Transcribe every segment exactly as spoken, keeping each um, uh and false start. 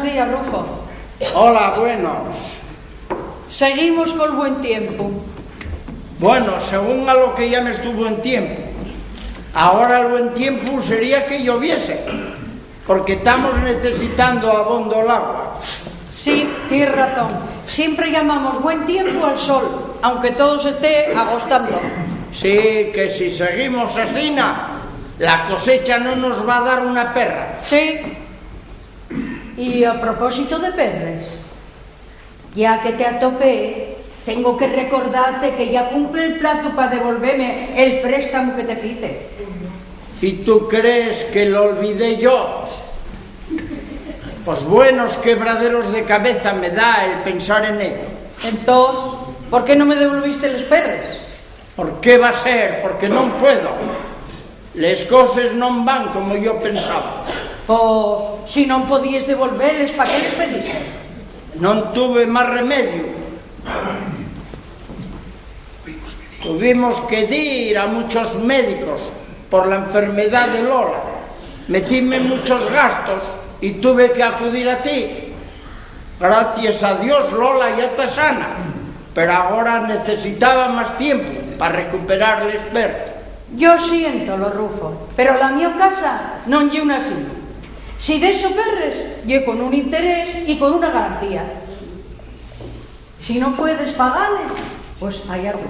Día, Rufo. Hola, buenos. Seguimos col buen tiempu. Bueno, según a lo que llames tu buen tiempu. Agora el buen tiempu sería que lloviese, porque tamos necesitando abondo l'agua. Sí, tienes razón. Siempre llamamos buen tiempu al sol, aunque todo se esté agostando. Sí, que si seguimos asina, la cosecha no nos va a dar una perra. Sí. Y a propósito de perres, ya que te atopé, tengo que recordarte que ya cumple el plazu pa devolveme el préstamu que te fice. ¿Y tú crees que lo olvidé yo? Pues buenos quebraderos de cabeza me da el pensar en ello. Entós, ¿por qué no me devolviste les perres? ¿Por qué va a ser? Porque non puedo. Les coses non van como yo pensaba. Pos, si non podíes devolveles, pa qué les pediste? Non tuve más remedio. Tuvimos que dir a muchos médicos por la enfermedad de Lola. Metíme en muchos gastos y tuve que acudir a ti. Gracias a Dios, Lola ya ta sana, pero agora necesitaba más tiempu pa recuperar les perres. Yo siéntolo, Rufo, pero la mio casa non ye una asina. Si deso perres, ye con un interés y con una garantía. Si no puedes pagales, pues allá tú.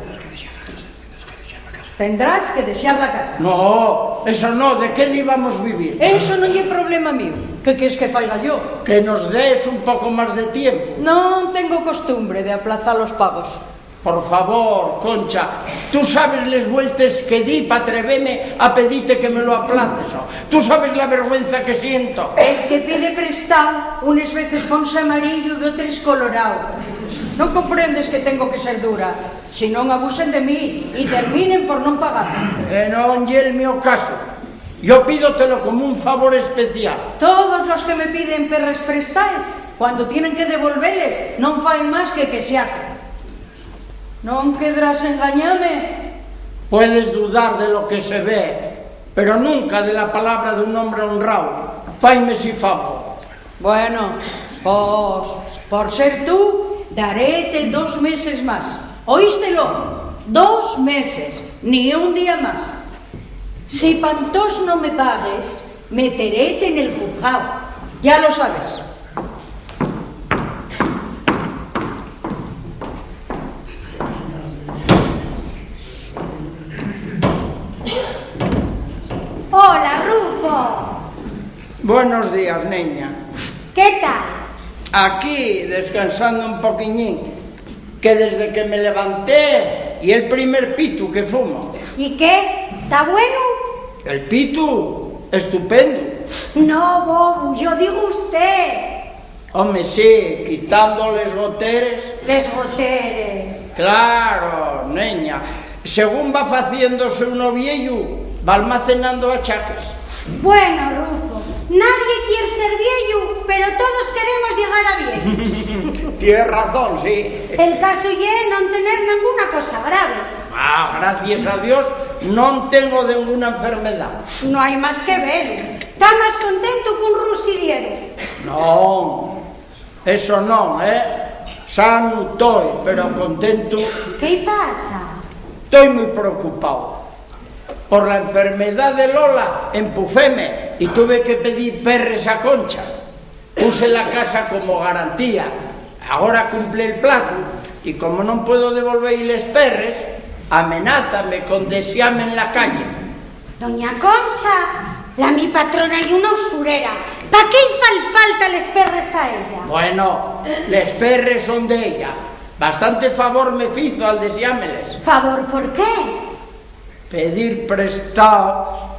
Tendrás que dexar la casa. No, eso no, ¿de qué íbamos vivir? Eso non ye problema mío. ¿Qué quieres que faiga yo? Que nos des un poco más de tiempo. Non tengo costumbre de aplazar los pagos. Por favor, Concha, ¿tú sabes les vueltes que di pa atreveme a pedite que me lo aplaces, ho? ¿Tú sabes la vergüenza que siento? El que pide prestao, unes veces ponse amarillo y otres colorao. ¿Non comprendes que tengo que ser dura? Si non, abusen de mí y terminen por non pagar. Eh, non ye el mio caso. Yo pídotelo como un favor especial. Todos los que me piden perres prestaes, cuando tienen que devolveles, non faen más que quexase. ¿Non quedras engañame? Puedes dudar de lo que se ve, pero nunca de la palabra d'un hombre honrao. Faime esi favor. Bueno, pos, por ser tú, daréte dos meses más. ¿Oístelo? Dos meses, ni un día más. Si p'entós no me pagues, meteréte nel juzgao. Ya lo sabes. Hola, Rufo. Buenos días, neña. ¿Qué tal? Aquí, descansando un poquiñín, que desde que me levanté, y el primer pitu que fumo. ¿Y qué? ¿Ta bueno? El pitu, estupendo. No, bobu, yo digo usted. Home, sí, quitando les goteres. Les goteres. Claro, neña. Según va faciéndose uno vieyu, va almacenando achaques. Bueno, Rufo, nadie quiere ser vieyu, pero todos queremos llegar a viejos. Tienes razón, sí. El caso ye non tener ninguna cosa grave. Ah, gracias a Dios, non tengo ninguna enfermedad. No hai más que ver. Está más contento que un rusilieru. No, eso non, ¿eh? Sanu toi, pero contento. ¿Qué pasa? Toi mui preocupao. Por la enfermedá de Lola, empuféme y tuve que pedir perres a Concha. Puse la casa como garantía. Agora cumple el plazu y, como non puedo devolver les perres, amenázame con dexame en la calle. Doña Concha, la mi patrona ye una usurera. ¿Pa qué fai falta les perres a ella? Bueno, les perres son de ella. Bastante favor me fizo al dexámeles. ¿Favor por qué? Pedir prestao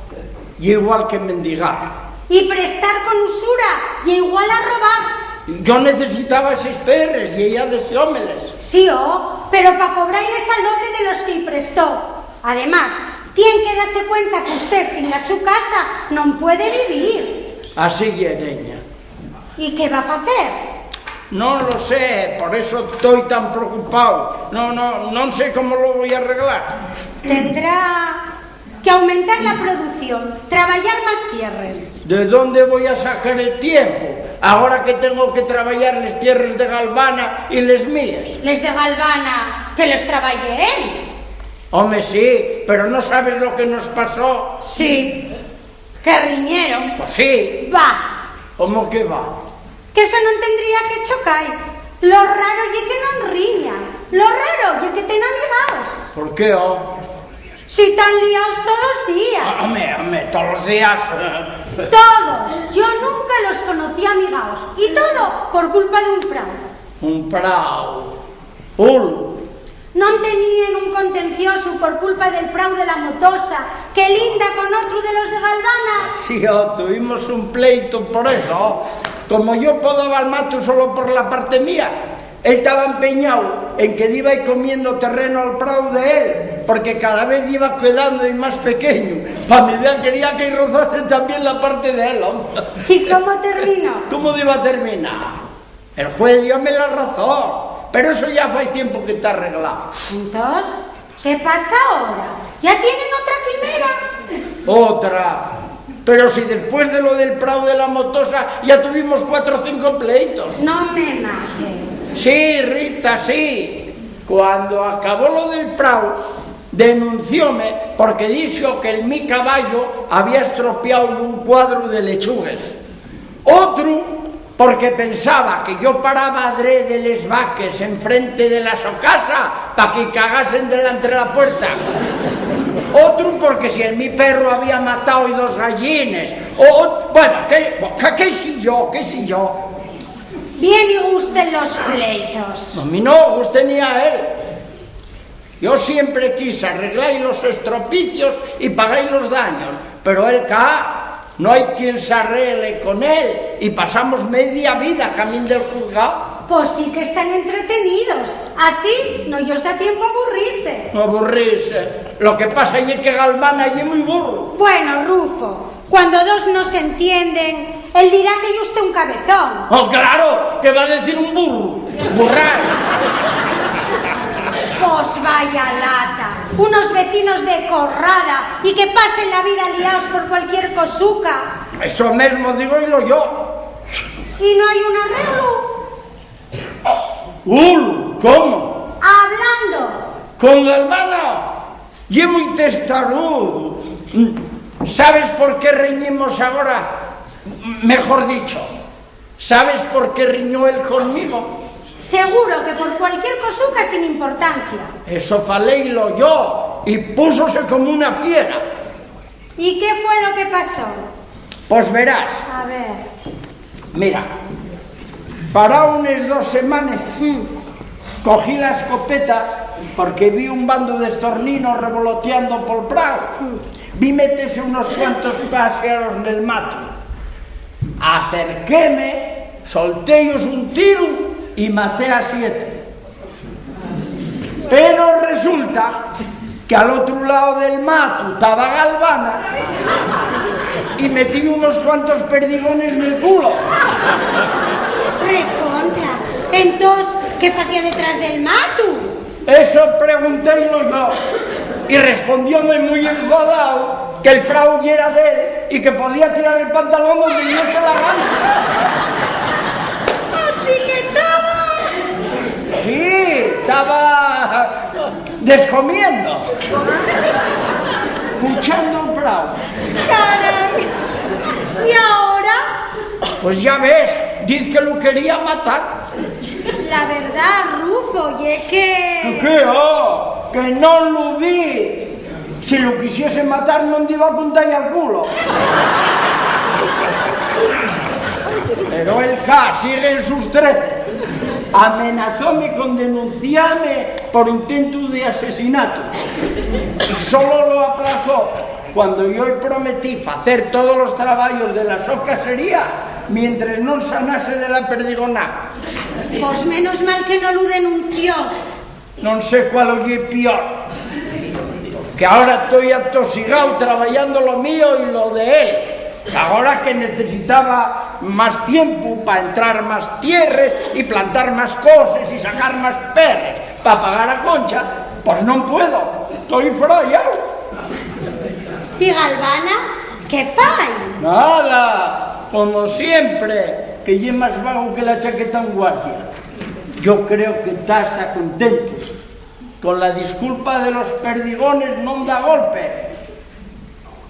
ye igual que mendigar. Y prestar con usura ye igual a robar. Yo necesitaba eses perres y ella dexómeles. Sí, ho, pero pa cobrailes al doble de los que-y prestó. Además, tien que dase cuenta que usté, sin la su casa, non puede vivir. Así ye, neña. ¿Y qué va facer? Non lo sé, por eso toi tan preocupao. No, no, non sé cómo lo voi arreglar. Tendrá que aumentar la producción, trabayar más tierres. ¿De dónde voi a sacar el tiempo? Agora que tengo que trabayar les tierres de Galvana y les míes. ¿Les de Galvana, que les trabaye él? Home, sí, pero ¿no sabes lo que nos pasó? Sí, que riñeron. Pues sí. Va. ¿Cómo que va? Que eso non tendría que chocai. Lo raro ye que non riñan. Lo raro ye que ten amigaos. ¿Por qué, oh? Si tán liaos tolos días. Ah, home, home, tolos días. Todos. Yo nunca los conocí amigaos. Y todo por culpa d'un prau. Un prau. Ulu. Non teníen un contenciosu por culpa del prau de la motosa, que linda con otru de los de Galvana. Sí, oh, tuvimos un pleito por eso. Como yo podaba el matu solo por la parte mía, él taba empeñao en que diba comiendo terreno al prau de él, porque cada vez iba quedando y más pequeño. Pa medida quería que rozase también la parte de él, oh. ¿Y cómo terminó? ¿Cómo diba terminar? El juez dióme la razón, pero eso ya fai tiempo que ta arreglao. Entós, ¿qué pasa ahora? ¿Ya tienen otra quimera? Otra. Pero si después de lo del prau de la motosa ya tuvimos cuatro o cinco pleitos. No me maten. Sí, Rita, sí. Cuando acabó lo del prau, denuncióme porque dixo que el mi caballo había estropiao un cuadru de lechugues. Otru porque pensaba que yo paraba adrede les vaques enfrente de la so casa pa que cagasen delantre la puerta. Otru porque si el mi perro había matao y dos gallines. O, o, bueno, que, que, que si yo, que si yo. Bien y gusten los pleitos. A mí no, gusten a él. Yo siempre quise arreglar los estropicios y pagar los daños, pero él ca, no hay quien se arregle con él y pasamos media vida camín del juzgao. Pues sí que están entretenidos, así no yos da tiempo a aburrirse. No aburrirse. Lo que pasa ye que Galvana ye muy burro. Bueno, Rufo, cuando dos no se entienden, él dirá que yo usté un cabezón. Oh, claro, que va a decir un burro. Burrar. Pues vaya lata, unos vecinos de corrada y que pasen la vida liaos por cualquier cosuca. Eso mesmo digo y lo yo. ¿Y no hay un arreglo? Ul, ¿cómo? Hablando. ¿Con Galvana? Ye muy testarudo. ¿Sabes por qué reñimos agora? Mejor dicho, ¿sabes por qué riñó él conmigo? Seguro que por cualquier cosuca sin importancia. Eso faléilo yo, y púsose como una fiera. ¿Y qué fue lo que pasó? Pos verás. A ver. Mira, fará unes dos semanes, mm, cogí la escopeta porque vi un bandu d'estorninos revoloteando pol prau. Mm. Vi metese unos cuantos páxaros nel matu. Acerquéme, soltéyos un tiru y maté a siete. Pero resulta que al otru lao del matu taba Galvana y metí unos cuantos perdigones nel culo. Recontra. Entós, ¿qué facía detrás del matu? Eso preguntéilo yo. Y respondióme mui enfadao que'l prau yera d'él y que podía tirar el pantalón donde le diese la gana. Así que taba. Sí, taba descomiendo. Puchando el prau. Carai. ¿Y ahora? Pues ya ves, diz que lo quería matar. La verdá, Rufo, ye que... ¿Qué? Oh, que non lo vi. Si lo quisiese matar, non diba a puntalle al culo. Pero él ca sigue en sus trece. Amenazóme con denunciame por intento de asesinato. Y solo lo aplazó cuando yo prometí facer todos los trabayos de la so casería mientres non sanase de la perdigonao. Pos menos mal que no lu denunció. Non sé cuál ye pior, que ahora toi atosigáu trabayando lo mío y lo de él. Agora que necesitaba más tiempu pa entrar más tierres y plantar más coses y sacar más perres pa pagar a concha, pos non puedo, toi frayáu. ¿Y Galvana? ¿Qué fai? Nada, como siempre. Ye más vago que la chaqueta en guardia. Yo creo que ta hasta contento. Con la disculpa de los perdigones non da golpe.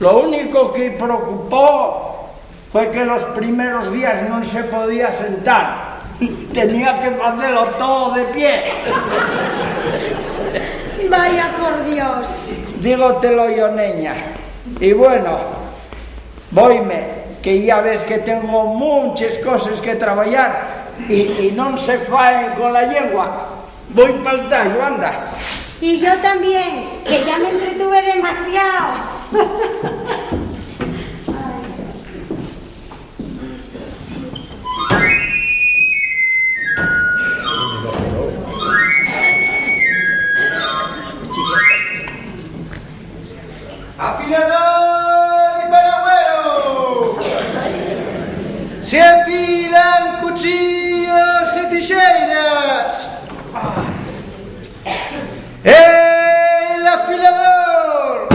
Lo único que preocupó fue que los primeros días non se podía sentar. Tenía que facelo todo de pie. Vaya por Dios. Dígotelo yo, neña. Y bueno, voime, que ya ves que tengo munches coses que trabayar y, y non se faen con la llengua. Voi pal tallu, anda. Y yo también, que ya me entretuve demasiado. Afilador y paragüero, se afilan cuchillos y tijeras. El afilador.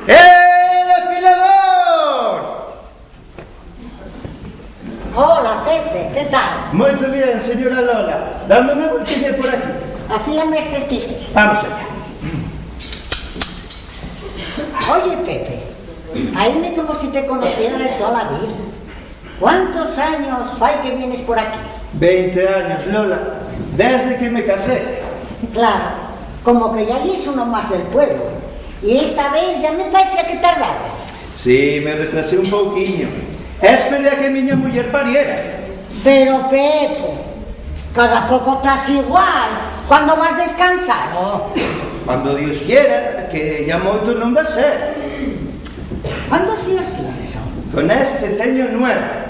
¡El afilador! Hola, Pepe, ¿qué tal? Moito bien, señora Lola. Dando una vueltilla por aquí. Afíame estes tijeras. Vamos allá. Oye, Pepe, paéme como si te conociera de toda la vida. ¿Cuántos años fai que vienes por aquí? Veinte años, Lola, desde que me casé. Claro, como que ya yes uno más del pueblo. Y esta vez ya me paecía que tardabas. Sí, me retrasé un pouquiño. Esperé a que miña muyer pariera. Pero, Pepe, cada poco tas igual. ¿Cuándo vas descansar, oh? Cuando Dios quiera, que ya moito non va ser. ¿Cuántos fíos tienes, oh? Con este teño nueve.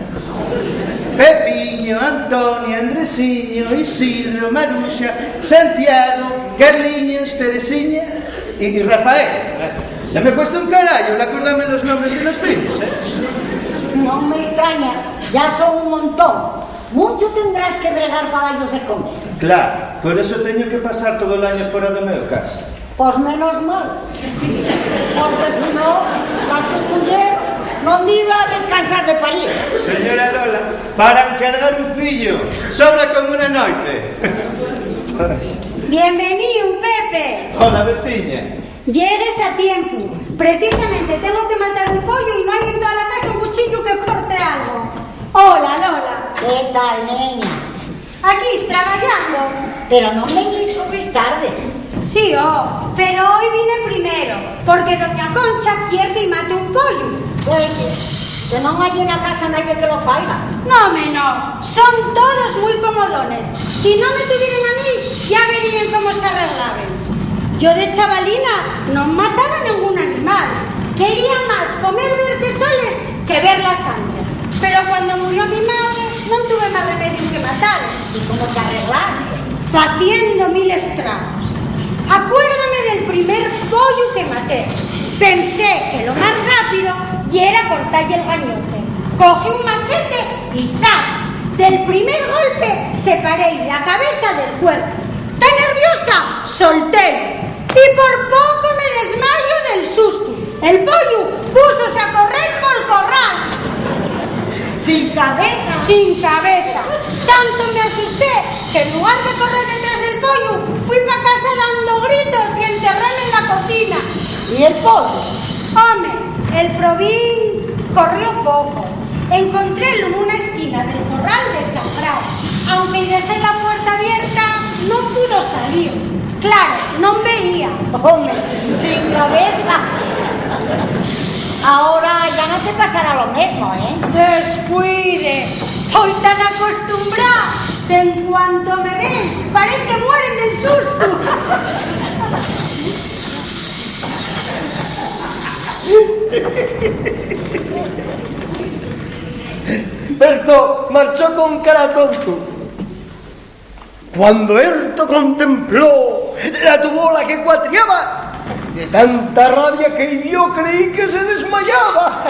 Pepiño, Antonio, Andresiño, Isidro, Maruxa, Santiago, Carliños, Teresiña y, y Rafael. Ya me cuesta un carallo l'acordarme los nombres de los fíos, ¿eh? No me extraña, ya son un montón. Muncho tendrás que bregar pa dallos de comer. Claro, por eso teño que pasar todo l'año fora de meu casa. Pos menos mal, porque si no, la tu muyer non diba a descansar de parir. Señora Lola, para encargar un fillo, sobra con una noite. Bienveníu, Pepe. Hola, veciña. Llegues a tiempu. Precisamente tengo que matar un pollo y no hay en toda la casa un cuchillo que corte algo. Hola, Lola. ¿Qué tal, neña? Aquí, trabajando. Pero non venís popes tardes. Sí, oh, pero hoy vine primero, porque doña Concha quier que mate un pollo. Pues, que non hai na casa nadie que lo faiga. No, me no, son todos muy comodones. Si no me tuvieren a mí, ya veríen cómo se arreglaben. Yo de chavalina non mataba ningún animal. Quería más comer verdesoles que ver la sangre. Pero cuando murió mi madre, non tuve más remediu que matar. ¿Y cómo te arreglaste? Faciendo mil estragos. Acuérdome del primer pollo que maté. Pensé que lo más rápido yera cortalle el gañote. Cogí un machete y ¡zas! Del primer golpe separéi la cabeza del cuerpo. Tan nerviosa, soltélo. Y por poco me desmayo del sustu. El pollu púsose a correr pol corral. Sin cabeza. Sin cabeza. Tanto me asusté que, en lugar de correr detrás del pollu, fui pa casa dando gritos y enterréme en la cocina. ¿Y el pollu? Home, el probín corrió poco. Encontrélu nuna esquina del corral desangrao. Aunque-y dexé la puerta abierta, non pudo salir. Claro, non veía. Home, sin cabeza. Ahora ya no te pasará lo mesmo, ¿eh? Descuide, toi tan acostumbrá que en cuanto me ven, parez que mueren del sustu. Berto marchó con cara tonto. Cuando Berto contempló la tubola que cuatriaba, de tanta rabia que-y dio, creí que se desmayaba.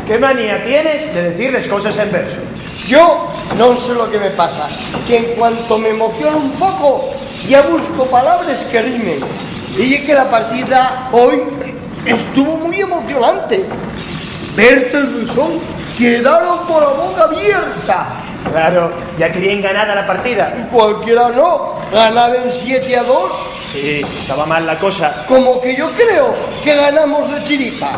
¿Qué manía tienes de decir les coses en verso? Yo non sé lo que me pasa, que en cuanto m'emociono un poco, ya busco palabres que rimen. Y ye que la partida hoy estuvo muy emocionante. Berto y Luisón quedaron con la boca abierta. Claro, ya queríen ganada la partida. Cualquiera no, ganaben siete a dos. Sí, estaba mal la cosa. Como que yo creo que ganamos de chiripa.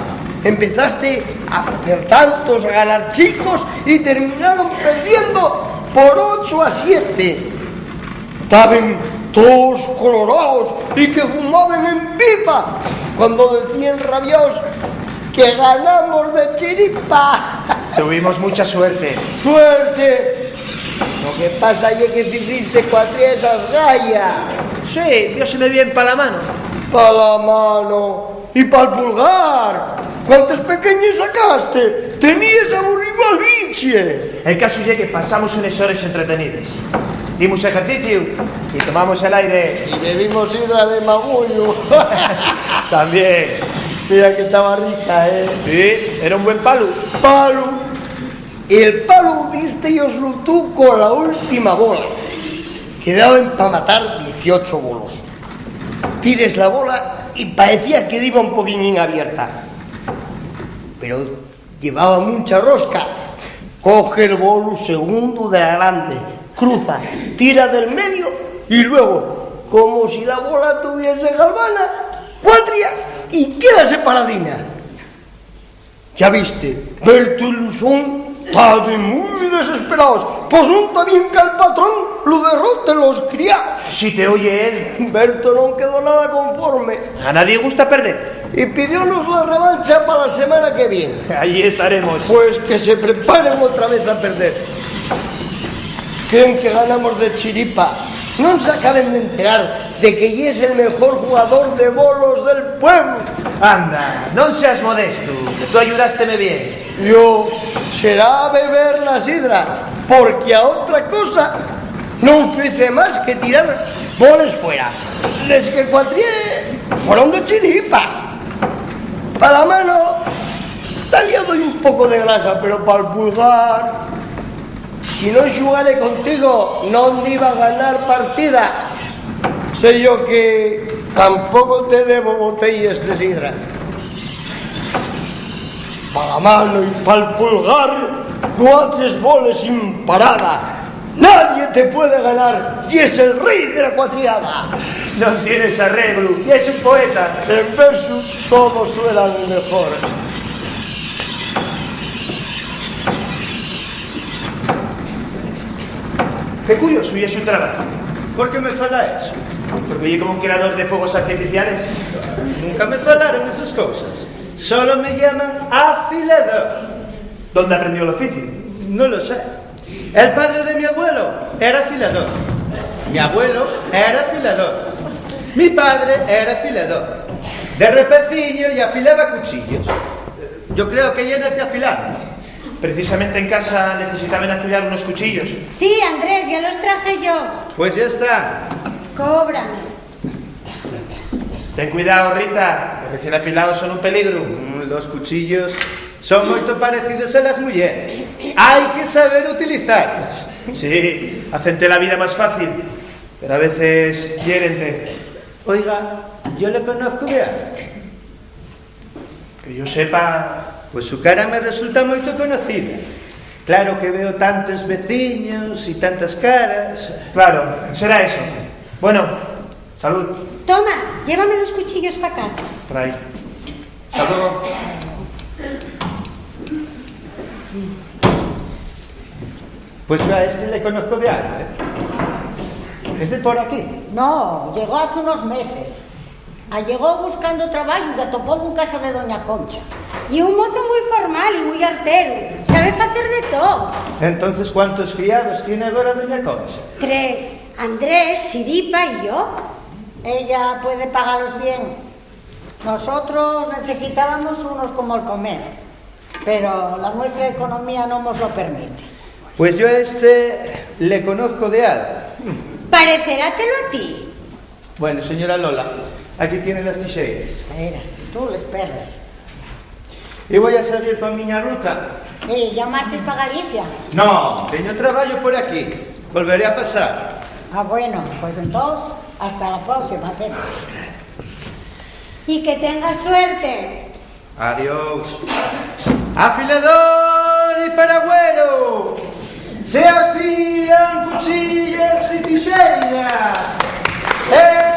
Empezaste a facer tantos, a ganar chicos y terminaron perdiendo por ocho a siete. Taben todos coloraos y que fumaben en pipa cuando decían rabiaos que ganamos de chiripa. Tuvimos mucha suerte. Suerte. Lo que pasa ye que ficiste cuatría esas gaya. Sí, dióseme bien pa la mano. Pa la mano. Y pal pulgar. ¿Cuántes pequeñes sacaste? Teníes aburrido al biche. El casu ye que pasamos unes hores entretenides. Hicimos ejerciciu y tomamos el aire. Y bebimos sidra de magullo. También. Mira que estaba rica, ¿eh? Sí, era un buen palu. Palu. El palu dísteyoslu tú con la última bola. Quedaban pa matar dieciocho bolos. Tires la bola y paecía que diba un poquiñín abierta. Pero llevaba muncha rosca. Coge el bolu segundu de la grande, cruza, tira del medio y luego, como si la bola tuviese galvana, cuatria y queda separadina. Ya viste, Berto y Luisón taben mui desesperaos, pos nun ta bien que'l patrón lu derroten los criaos. Si te oye él. Berto non quedó nada conforme. A nadie gusta perder. Y pidiónos la revancha pa la semana que viene. Allí estaremos. Pues que se preparen otra vez a perder. Creen que ganamos de chiripa. Non s'acaben d'enterar de que yes el mejor jugador de bolos del pueblu. Anda, non seas modestu, que tú ayudásteme bien. Yo, será beber la sidra, porque a otra cosa non fice más que tirar boles fuera. Les que cuatrié foron de chiripa. Pa la mano, tamién doy un poco de grasa, pero pa'l pulgar, si non xugare contigo, non diba a ganar partida. Sé yo que tampoco te debo botelles de sidra. Pa la mano y pa'l pulgar, cuatres boles sin parada. Nadie te puede ganar, y es el rey de la cuatriada. Non tienes arreglu, y es un poeta. En versu todos suenan mejor. Qué curioso ye su trabajo. ¿Por qué me fala eso? Porque ye como un creador de fuegos artificiales. Nunca me falaron esas cosas. Solo me llaman afilador. ¿Dónde aprendió el oficio? No lo sé. El padre de mi abuelo era afilador. Mi abuelo era afilador. Mi padre era afilador. De repeciño y afilaba cuchillos. Yo creo que ya nací afilado. Precisamente en casa necesitaban afilar unos cuchillos. Sí, Andrés, ya los traje yo. Pues ya está. Cóbrame. Ten cuidao, Rita, que recién afilaos son un peligru. Mm, los cuchillos son moito parecidos a las muyeres. Hai que saber utilizarlos. Sí, hacente la vida más fácil, pero a veces hiérente. Oiga, yo le conozco de algo. Que yo sepa. Pues su cara me resulta moito conocida. Claro que veo tantos veciños y tantas caras. Claro, será eso. Bueno, salud. Toma, llévame los cuchillos pa casa. Por ahí. Hasta luego. Pues yo a este le conozco de algo, ¿eh? ¿Es de por aquí? No, llegó hace unos meses. Allegó buscando trabayu y atopó en casa de doña Concha. Ye un mozo mui formal y mui arteru. Sabe facer de too. Entonces, ¿cuántos criados tiene agora doña Concha? Tres. Andrés, Chiripa y yo. Ella puede pagalos bien. Nosotros necesitábamos unos como el comer, pero la nuestra economía no mos lo permite. Pues yo a este le conozco de algo. Parecerátelo a ti. Bueno, señora Lola, aquí tiene las tixeiras. Espera, tú les pegas. Y voi a salir pa miña ruta. Eh, ¿ya marches pa Galicia? No, teño trabajo por aquí. Volveré a pasar. Ah, bueno, pues entonces, hasta la próxima, Pepe. Y que tengas suerte. Adiós. Afilador y paragüero. Se afilan cuchillos y tijeras. ¡Eh!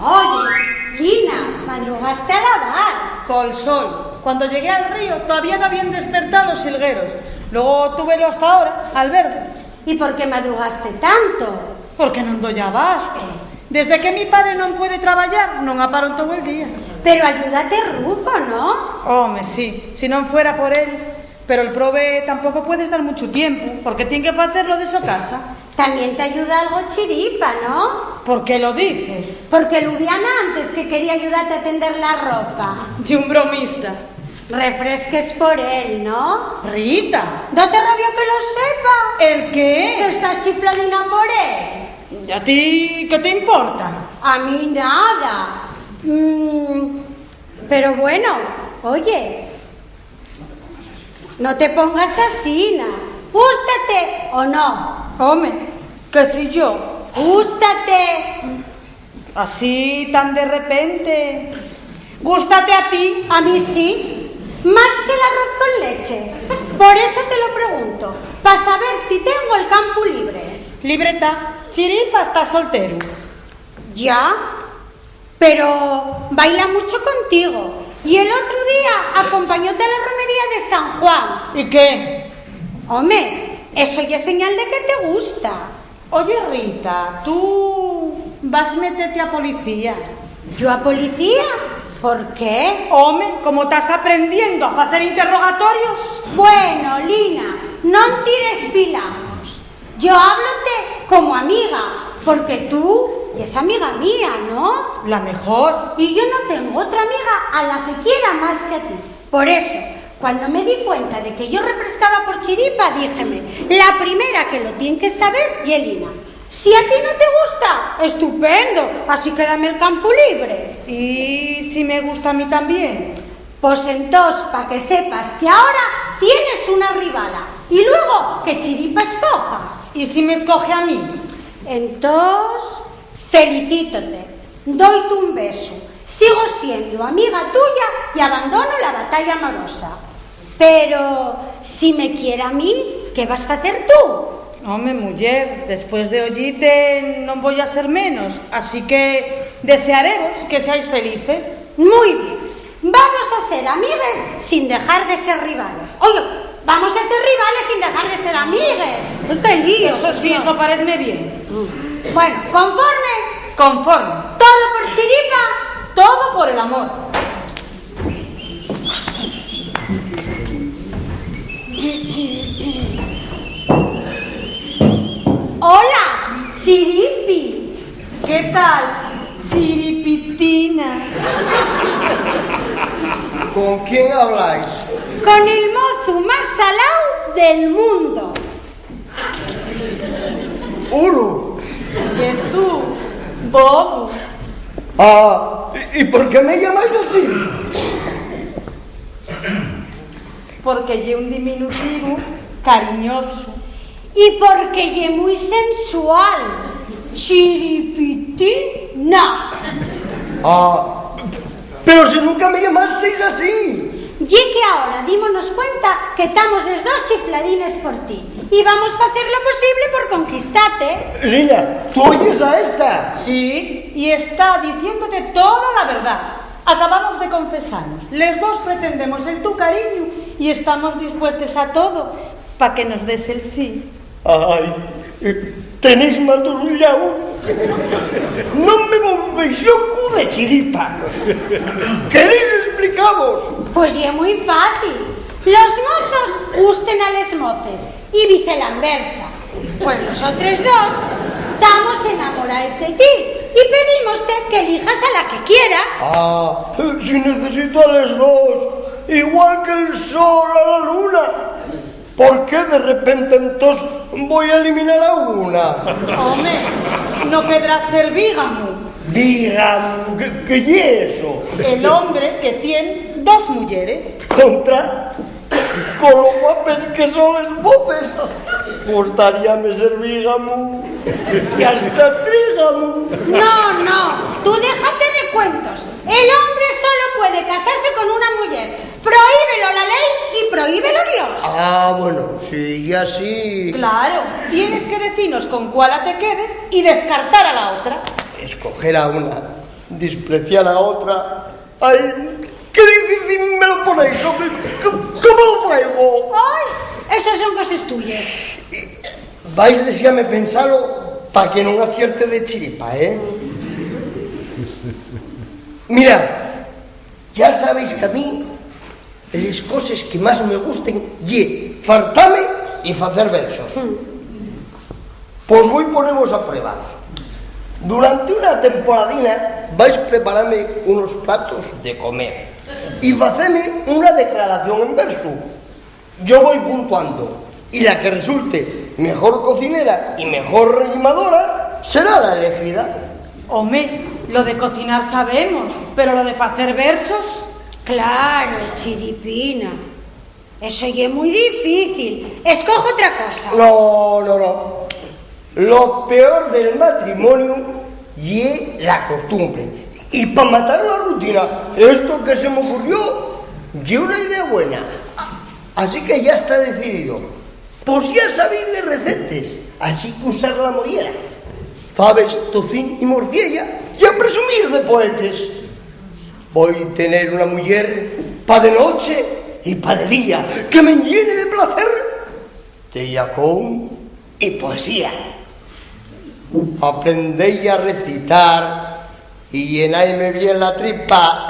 Oye, Lina, madrugaste a lavar. Col sol. Cuando llegué al río, todavía no habían despertado los silgueros. Luego túvelo hasta ahora, al verde. ¿Y por qué madrugaste tanto? Porque non doy abasto. Desde que mi padre non puede trabayar, non aparo en todo el día. Pero ayúdate Rufo, ¿no? Home, sí, si non fuera por él. Pero el probe tampoco puede estar mucho tiempo, porque tiene que facer lo de so casa. También te ayuda algo Chiripa, ¿no? ¿Por qué lo dices? Porque Lubiana antes que quería ayudarte a tender la ropa. Y un bromista. Refresques por él, ¿no? Rita. ¿No te rabia que lo sepa? ¿El qué? Que estás chifladina por él. ¿Y a ti qué te importa? A mí nada. Mm, pero bueno, oye, no te pongas asina. ¿Gústate o no? Home, que si yo. ¿Gústate? Así, tan de repente. ¿Gústate a ti? A mí sí. Más que el arroz con leche. Por eso te lo pregunto, pa saber si tengo el campu libre. Libre ta, Chiripa está solteru. Ya, pero baila mucho contigo. Y el otro día acompañóte a la romería de San Juan. ¿Y qué? Home, eso ya es señal de que te gusta. Oye, Rita, ¿tú vas metete a policía? ¿Yo a policía? ¿Por qué? Home, como tas aprendiendo a facer interrogatorios. Bueno, Lina, non tires pilamos. Yo háblote como amiga, porque tú yes amiga mía, ¿no? La mejor. Y yo no tengo otra amiga a la que quiera más que a ti. Por eso, cuando me di cuenta de que yo refrescaba por Chiripa, díjeme, la primera que lo tien que saber ye Lina. Si a ti no te gusta, estupendo, así quédame el campu libre. ¿Y si me gusta a mí también? Pos entós, pa que sepas que ahora tienes una rivala, y luego que Chiripa escoja. ¿Y si me escoge a mí? Entós, felicítote, dóite un besu, sigo siendo amiga tuya y abandono la batalla amorosa. Pero, si me quier a mí, ¿qué vas facer tú? Home, muyer, después de oyite non voi a ser menos, así que desearemos que seáis felices. Mui bien, vamos a ser amigues sin dejar de ser rivales. Oye, vamos a ser rivales sin dejar de ser amigues. ¡Qué lío! Eso sí, eso parézme bien. Bueno, ¿conforme? Conforme. Todo por Chiripa. Todo por el amor. Hola, Chiripi. ¿Qué tal, Chiripitina? ¿Con quién habláis? Con el mozu más salao del mundo. Ulu. ¿Y es tú, bobo? Ah, ¿y, y por qué me llamáis así? Porque ye un diminutivo cariñoso. Y porque ye mui sensual, Chiripitina. Ah, pero si nunca me llamasteis así. Ye que ahora dímonos cuenta que tamos les dos chifladines por ti y vamos facer lo posible por conquistate. Lina, ¿tú oyes a esta? Sí, y está diciéndote toda la verdad. Acabamos de confesarnos. Les dos pretendemos el tu cariño y estamos dispuestes a todo pa que nos des el sí. Ai, eh, tenéis mal duro un llau. Non me volvéis llocu de Chiripa. ¿Queréis explicavos? Pues ye mui fácil. Los mozos gusten a les moces y vicelanversa. Pues nosotres dos tamos enamoraes de ti y pedímoste qu'elijas a la que quieras. Ah, si necesito a les dos, igual que el sol a la luna. ¿Por qué de repente entós voi eliminar a una? Home, no quedará ser bígamu. ¿Bígamu? ¿Qué, qué ye eso? El hombre que tien dos muyeres. Contra, con lo guapes que son les voces, gustaríame ser bígamu y hasta trígamu. No, no, tú déjate de cuentos. El hombre solo puede casarse con una mujer. Prohíbelo la ley y prohíbelo Dios. Ah, bueno, si ye así. Claro, tienes que decinos con cuál te quedes y descartar a la otra. Escoger a una, despreciar a otra. Ai, qué difícil me lo ponéis, home. ¿Cómo, cómo lo faigo? Ai, esas son coses tuyes. Vais dexame pensalo pa que nun acierte de chiripa, ¿eh? Mira, ya sabéis que a mí les coses que más me gusten ye fartame y facer versos. Pos voi ponevos a prueba. Durante una temporadina vais preparame unos platos de comer y faceme una declaración en versu. Yo voi puntuando, y la que resulte mejor cocinera y mejor rimadora será la elegida. Home, lo de cocinar sabemos, pero lo de facer versos... Claro, chiripina. Eso ye mui difícil. Escoge otra cosa. No, no, no. Lo peor del matrimoniu ye la costumbre. Y pa matar la rutina, esto que se m'ocurrió ye una idea buena. Así que ya está decidido. Pos ya sabéis les recetes, así qu'usar la mollera. Faves, tocín y morciella, ya presumir de poetes. Voi tener una muyer pa de noche y pa de día, que m'enllene de placer, de llacón y poesía. Aprendéi a recitar y llenáime bien la tripa,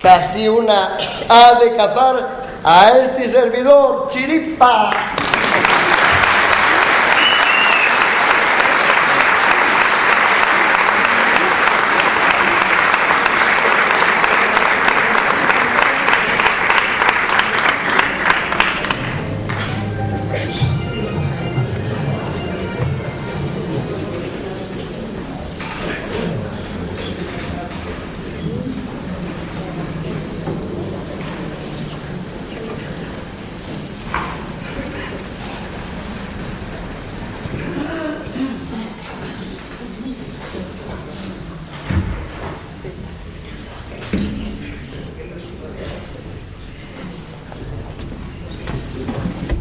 qu'así una ha de cazar a esti servidor, chiripa.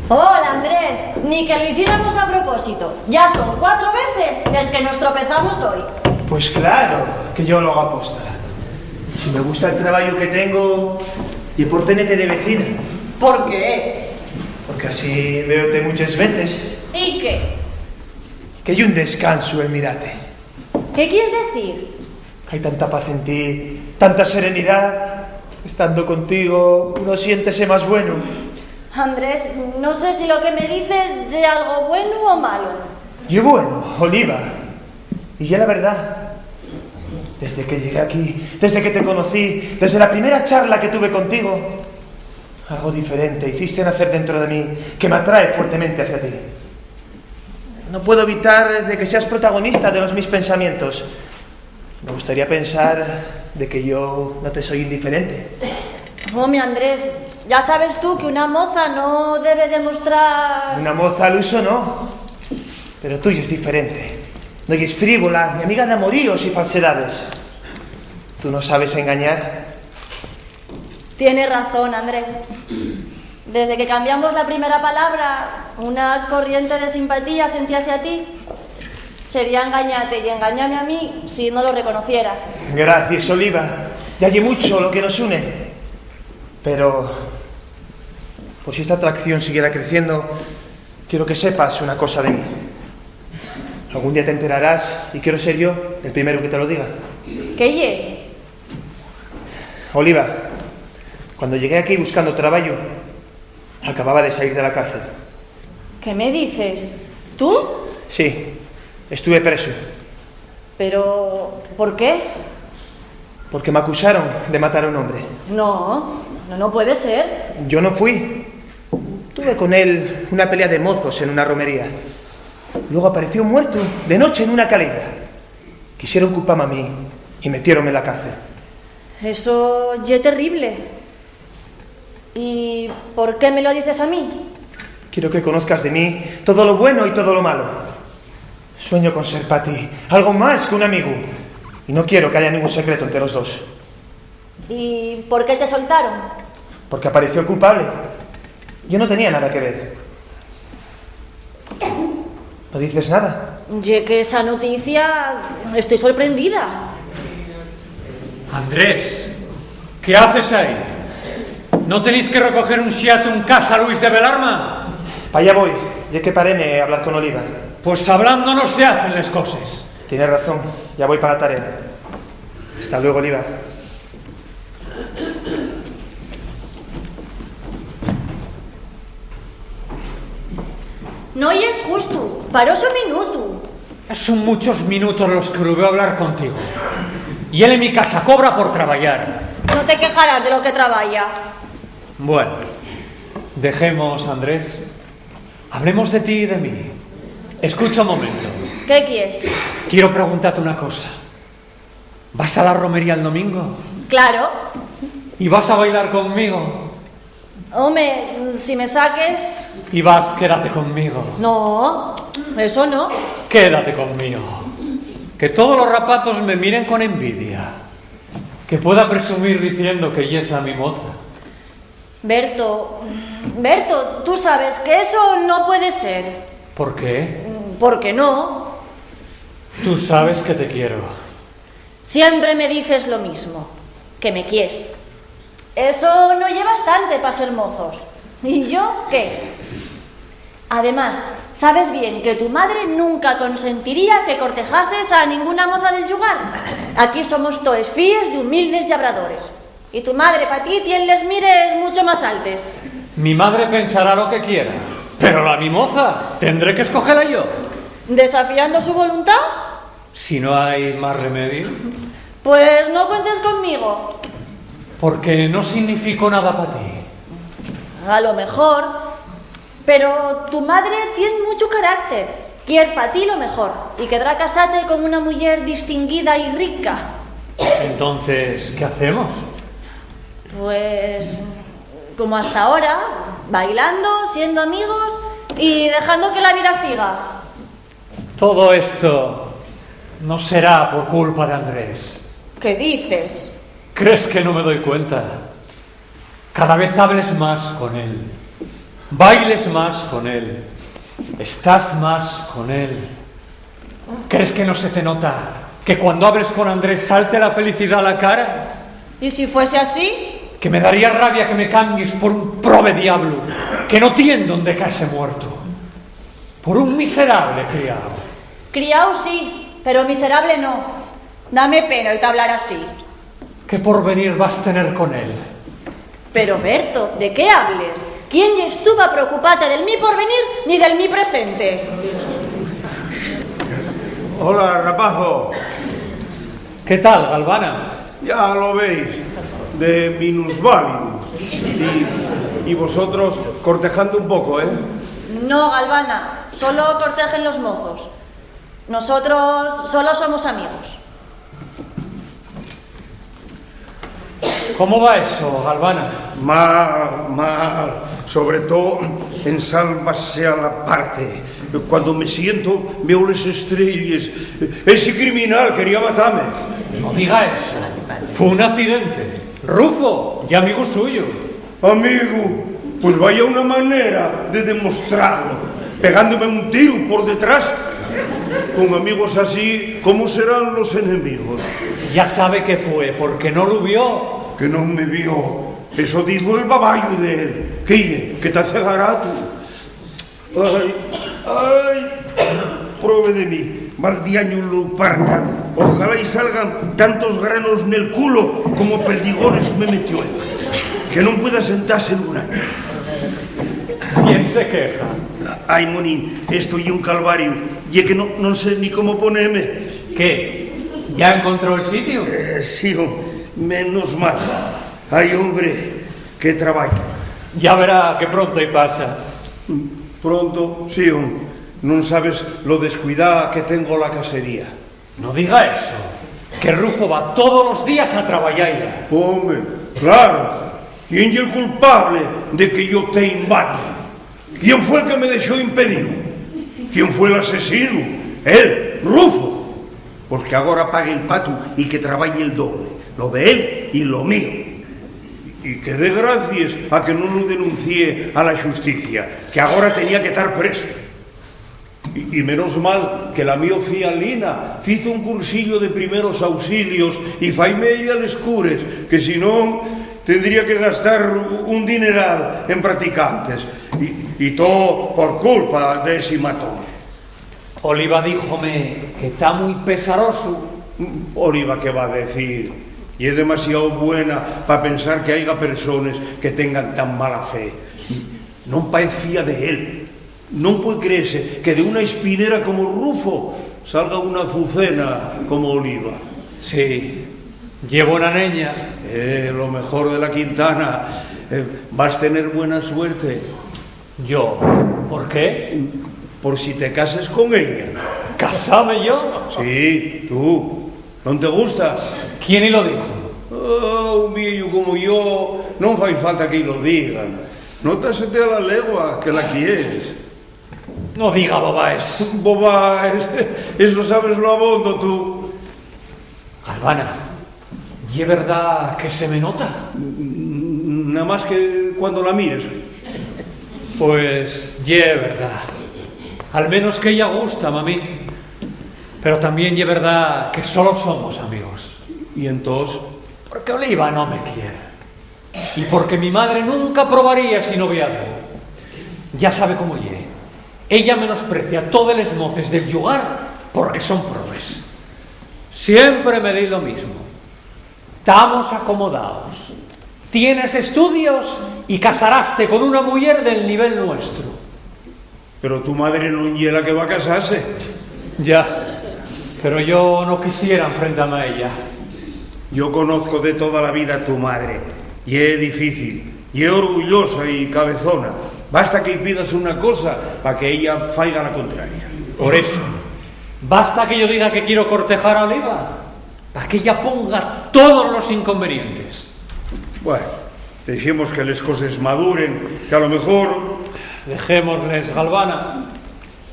Hola, Andrés. Ni que lo hiciéramos a propósito. Ya son cuatro veces nes que nos tropezamos hoy. Pues claro que yo lo hago aposta. Si me gusta el trabajo que tengo, ye por tenerte de vecina. ¿Por qué? Porque así veote muchas veces. ¿Y qué? Que ye un descanso el mirate. ¿Qué quieres decir? Hai tanta paz en ti, tanta serenidá. Estando contigo, uno siéntese más bueno. Andrés, no sé si lo que me dices ye algo bueno o malo. Ye bueno, Oliva. Y ye la verdad. Desde que llegué aquí, desde que te conocí, desde la primera charla que tuve contigo, algo diferente hiciste nacer dentro de mí que me atrae fuertemente hacia ti. No puedo evitar de que seas protagonista de los mis pensamientos. Me gustaría pensar de que yo no te soy indiferente. Home, Andrés, ya sabes tú que una moza no debe demostrar... Una moza al uso no, pero tú yes diferente. No yes frívola, ni amiga d'amoríos y falsedades. Tú no sabes engañar. Tienes razón, Andrés. Desde que cambiamos la primera palabra, una corriente de simpatía sentí hacia ti. Sería engañate y engañame a mí si no lo reconociera. Gracias, Oliva. Ya ye mucho lo que nos une. Pero, por si esta atracción siguiera creciendo, quiero que sepas una cosa de mí. Algún día te enterarás y quiero ser yo el primero que te lo diga. ¿Qué ye? Oliva, cuando llegué aquí buscando trabajo, acababa de salir de la cárcel. ¿Qué me dices? ¿Tú? Sí, estuve preso. ¿Pero por qué? Porque me acusaron de matar a un hombre. No, no, no puede ser. Yo no fui. Tú Tuve con él una pelea de mozos en una romería. Luego apareció muerto de noche en una calella. Quisieron culpame a mí y metiéronme en la cárcel. Eso ye terrible. ¿Y por qué me lo dices a mí? Quiero que conozcas de mí todo lo bueno y todo lo malo. Sueño con ser pa ti algo más que un amigo. Y no quiero que haya ningún secreto entre los dos. ¿Y por qué te soltaron? Porque apareció el culpable. Yo no tenía nada que ver. ¿No dices nada? Ye que esa noticia, estoy sorprendida. Andrés, ¿qué haces ahí? ¿No tenéis que recoger un xatu en casa Luis de Belarma? Pa allá voy, ye que paréme a hablar con Oliva. Pues hablando no se hacen les coses. Tienes razón, ya voy pa la tarea. Hasta luego, Oliva. No yes justu, paró un minutu. Son muchos minutos los que lo veo hablar contigo. Y él en mi casa cobra por trabayar. No te quejarás de lo que trabaya. Bueno, dejemos, Andrés. Hablemos de ti y de mí. Escucha un momento. ¿Qué quies? Quiero preguntarte una cosa. ¿Vas a la romería el domingo? Claro. ¿Y vas a bailar conmigo? Home, si me saques. ¿Y vas, quédate conmigo? No, eso no. Quédate conmigo. Que todos los rapazos me miren con envidia. Que pueda presumir diciendo que yes la mi moza. Berto, Berto, tú sabes que eso no puede ser. ¿Por qué? ¿Por qué no? Tú sabes que te quiero. Siempre me dices lo mismo, que me quies. Eso no ye bastante pa ser mozos. ¿Y yo qué? Además, sabes bien que tu madre nunca consentiría que cortejases a ninguna moza del llugar. Aquí somos toes fíes d'humildes llabradores. Y tu madre pa ti tien les mires mucho más altes. Mi madre pensará lo que quiera, pero la mi moza tendré que escogela yo. ¿Desafiando su voluntad? Si no hay más remedio. Pues no cuentes conmigo. Porque no significo nada pa ti. A lo mejor, pero tu madre tien mucho carácter. Quier pa ti lo mejor y querrá casate con una muyer distinguida y rica. Entonces, ¿qué hacemos? Pues, como hasta ahora, bailando, siendo amigos y dejando que la vida siga. Todo esto no será por culpa de Andrés. ¿Qué dices? ¿Crees que no me doy cuenta? Cada vez hables más con él, bailes más con él, estás más con él. ¿Crees que no se te nota que cuando hables con Andrés salte la felicidad a la cara? ¿Y si fuese así? Que me daría rabia que me cambies por un probe diablo que no tiene dónde caerse muerto. Por un miserable criao. Criao sí, pero miserable no. Dame pena oíte hablar así. ¿Qué porvenir vas tener con él? Pero, Berto, ¿de qué hables? ¿Quién yes tu pa preocupate del mi porvenir ni del mi presente? Hola, rapazo. ¿Qué tal, Galvana? Ya lo veis, de minusválidu. Y, y vosotros cortejando un poco, ¿eh? No, Galvana, solo cortejen los mozos. Nosotros solo somos amigos. ¿Cómo va eso, Galvana? Mal, mal. Sobre todo en Sálvase a la parte. Cuando me siento, veo les estrelles. Ese criminal quería matame. No diga eso. Fue un accidente. Rufo, ya amigo suyo. Amigo, pues vaya una manera de demostrarlo, pegándome un tiru por detrás. Con amigos así, ¿cómo serán los enemigos? Ya sabe que fue, porque no lo vio. Que no me vio. Eso dijo el babayu de él. ¿Qué ye? ¿Que ta cegaratu? Ay, ay, probe de mí, mal diañu lo parta. Ojalá y salgan tantos granos nel culo como peldigores me metió él. Que no pueda sentase nun añu. ¿Quién se queja? Ay, monín, esto ye un calvariu. Ye que no, no sé ni cómo poneme. ¿Qué? ¿Ya encontró el sitio? Eh, sí, menos mal. Ay, hombre, qué trabajo. Ya verá que pronto y pasa. Pronto, sí, hom. Non sabes lo descuidá que tengo la casería. No diga eso, que Rufo va todos los días a trabayaila. Home, claro. ¿Quién ye'l culpable de que yo te invadi? ¿Quién fue el que me dexó impedíu? ¿Quién fue l'asesinu? Él, Rufo. Pos que agora pague el patu y que trabaye el doble, lo de él y lo mío. Y que dé gracies a que non lo denuncié a la xusticia, que agora tenía que tar preso. Y, y menos mal que la mio fía Lina fizo un cursillo de primeros auxilios y faime ella les cures, que si non tendría que gastar un dineral en practicantes. Y, y too por culpa d'esi matón. Oliva díjome que ta mui pesarosu. Oliva, ¿qué va a decir? Ye demasiao buena pa pensar que haiga persones que tengan tan mala fe. Non paez fía de él. Non pue creese que de una espinera como Rufo salga una azucena como Oliva. Sí, ye bona neña. Eh, lo mejor de la quintana. Eh, vas tener buena suerte. ¿Yo? ¿Por qué? Por si te cases con ella. ¿Casame yo? Sí, tú. ¿Non te gusta? ¿Quién y lo dijo? Ah, un vieyu como yo, non fai falta que-y lo digan. Nótasete a la legua que la quieres. No diga bobaes. Bobaes, eso sabes lo abondo tú. Galvana, ¿ye verdá que se me nota? N-, nada más que cuando la mires. Pues ye verdá. Al menos que ella gusta, mamín. Pero también ye verdá que solo somos amigos. ¿Y entós? Porque Oliva no me quiere. Y porque mi madre nunca probaría esi noviazgu. Ya sabe cómo ye. Ella menosprecia todes les moces del llugar porque son probes. Siempre me di lo mismo. Tamos acomodaos. Tienes estudios y casaraste con una muyer del nivel nuestro. Pero tu madre non ye la que va casase. Ya, pero yo no quisiera enfrentame a ella. Yo conozco de toda la vida a tu madre. Ye difícil, ye orgullosa y cabezona. Basta que-y pidas una cosa pa que ella faiga la contraria. Por eso, basta que yo diga que quiero cortejar a Oliva, pa que ella ponga todos los inconvenientes. Bueno, dexemos que les coses maduren, que a lo mejor... Dejémosles, Galvana.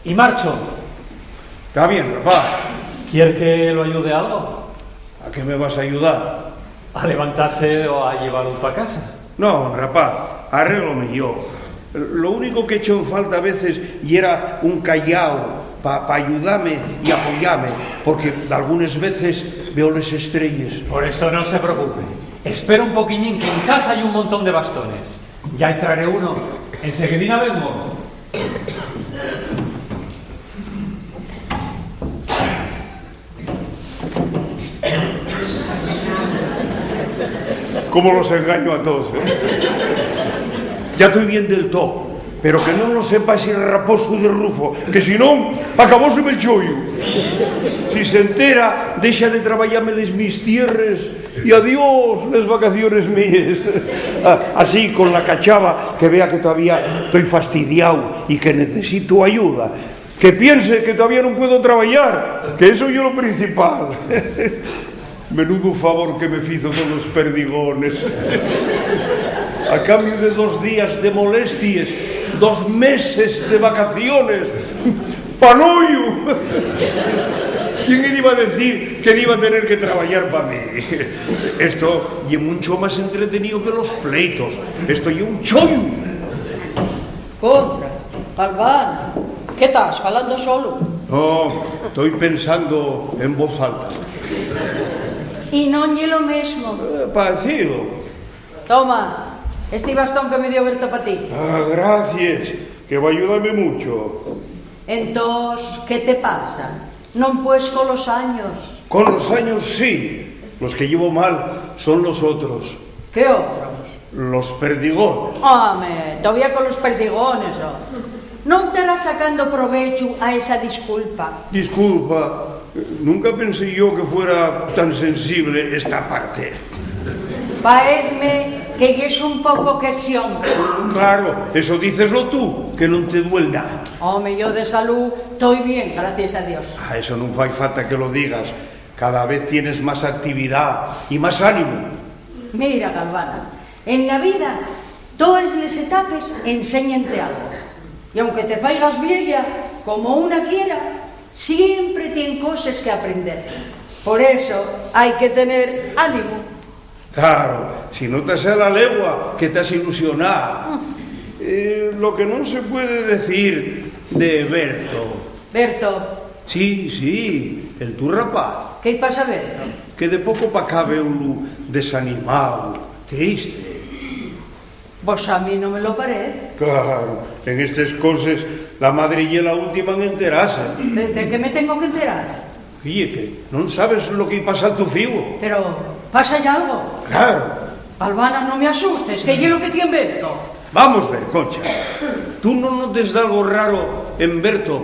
Y marcho. Está bien, rapaz. ¿Quier que lo ayude algo? ¿A qué me vas a ayudar? A levantarse o a llevaros pa casa. No, rapaz, arréglome yo. Lo único qu'echo en falta a veces yera un cayao pa, pa ayudame y apoyame, porque dalgunes veces veo les estrelles. Por eso no se preocupe. Espera un poquiñín, que en casa hai un montón de bastones. Ya traeré uno. Enseguidina vengo. ¿Cómo los engaño a todos, eh? Ya estoy bien del todo, pero que no lo sepa ese raposu de Rufo, que si no, acabóseme el chollo. Si se entera, dexa de trabayame les mis tierres y adiós les vacaciones míes. A-, así, con la cachava, que vea que todavía estoy fastidiao y que necesito ayuda. Que piense que todavía nun puedo trabayar, que eso ye lo principal. Menudu favor que me fizo con los perdigones. A cambio de dos días de molesties, dos meses de vacaciones. ¡Panoyu! ¿Quién iba a decir que iba a tener que trabayar pa mí? Esto ye muncho más entretenío que los pleitos. Esto ye un chollo. Contra, Galván, ¿qué tas falando solo? No, estoy pensando en voz alta. Y non ye lo mesmo. Eh, parecido. Toma, esti bastón que me dio Berto pa ti. Ah, gracies, que va ayudarme mucho. Entós, ¿qué te pasa? ¿Non pues con los años? Con los años sí, los que llevo mal son los otros. ¿Qué otros? Los perdigones. Home, todavía con los perdigones, oh. Non terás sacando provechu a esa disculpa. Disculpa, nunca pensé yo que fuera tan sensible esta parte. Paezme que yes un poco quesión. Claro, eso díceslo tú, que non te duel nada. Home, yo de salú toi bien, gracies a Dios. Ah, eso nun fai falta que lo digas. Cada vez tienes más actividá y más ánimu. Mira, Galvana, en la vida toes les etapes enséñente algo. Y aunque te faigas vieya, como una quiera, siempre tien coses que aprender. Por eso hai que tener ánimu. Claro, si no ta sea la legua que tas ilusioná. Eh, lo que non se puede decir de Berto. Berto. Sí, sí, el tu rapaz. ¿Qué-y pasa a Berto? Que de poco pa acá veulo desanimao, triste. Pos a mí no me lo parez. Claro, en estes coses la madre ye la última en enterase. ¿De, de qué me tengo que enterar? Oye, que non sabes lo que-y pasa al tu fíu. Pero, ¿pasa-y algo? Claro. Galvana, no me asustes, que ye lo que tien Berto. Vamos ver, Concha. ¿Tú non notes dalgo raro en Berto?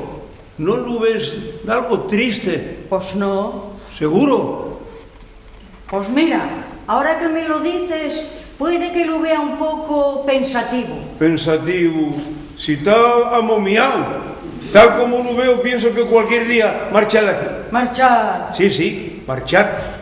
¿Non lu ves dalgo triste? Pos no. ¿Seguro? Pos mira, ahora que me lo dices, puede que lu vea un poco pensativo. Pensativo, si ta amomiao. Tal como lu veo, pienso que cualquier día marcha d'aquí. Marchar. Sí, sí, marchar.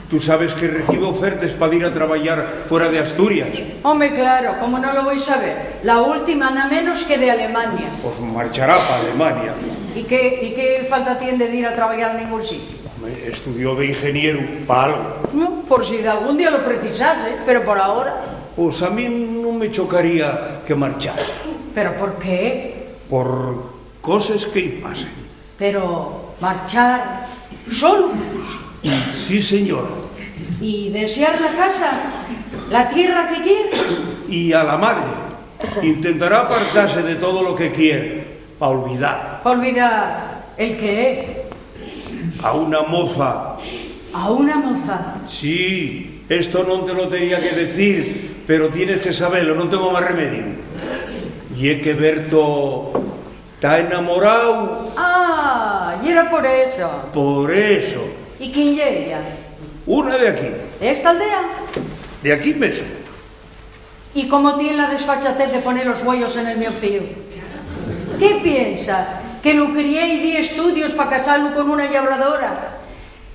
Tú sabes que recibe ofertes pa dir a trabayar fuera de Asturias. Home, claro, ¿cómo no lo voi saber? La última, na menos que de Alemania. Pos marchará pa Alemania. ¿Y qué, y qué falta tien de dir a trabayar a nengún sitiu? Home, estudió de ingenieru pa algo. No, por si dalgún día lo precisase, pero por ahora. Pos a mí nun me chocaría que marchara. ¿Pero por qué? Por coses que-y pasen. Pero marchar solu. Sí, señor. ¿Y desear la casa, la tierra que quier? Y a la madre. Intentará apartase de todo lo que quier, pa olvidar. ¿Pa olvidar el qué? A una moza. ¿A una moza? Sí, esto non te lo tenía que decir, pero tienes que sabelo, non tengo más remedio. Ye que Berto ta enamorao. Ah, yera por eso. Por eso. ¿Y quién ye ella? Una de aquí. ¿Esta aldea? De aquí mesmo. ¿Y cómo tien la desfachatez de poner los güeyos en el mio fíu? ¿Qué piensa? ¿Que lu crié y di estudios pa casalu con una llabradora?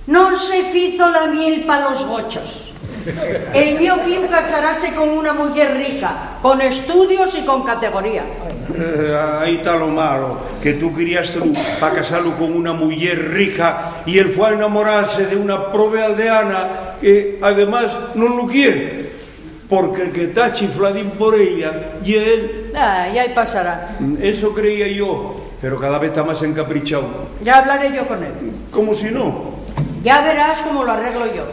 Non se fizo la miel pa los gochos. El mio fíu casarase con una muyer rica, con estudios y con categoría. Eh, ahí ta lo malo, que tú criástelu pa casalu con una muyer rica y él fue a enamorase de una probe aldeana que, además, non lu quier. Porque el que ta chifladín por ella ye él. Ah, ya pasará. Eso creía yo, pero cada vez ta más encaprichao. Ya hablaré yo con él. Como si no. Ya verás cómo lo arreglo yo.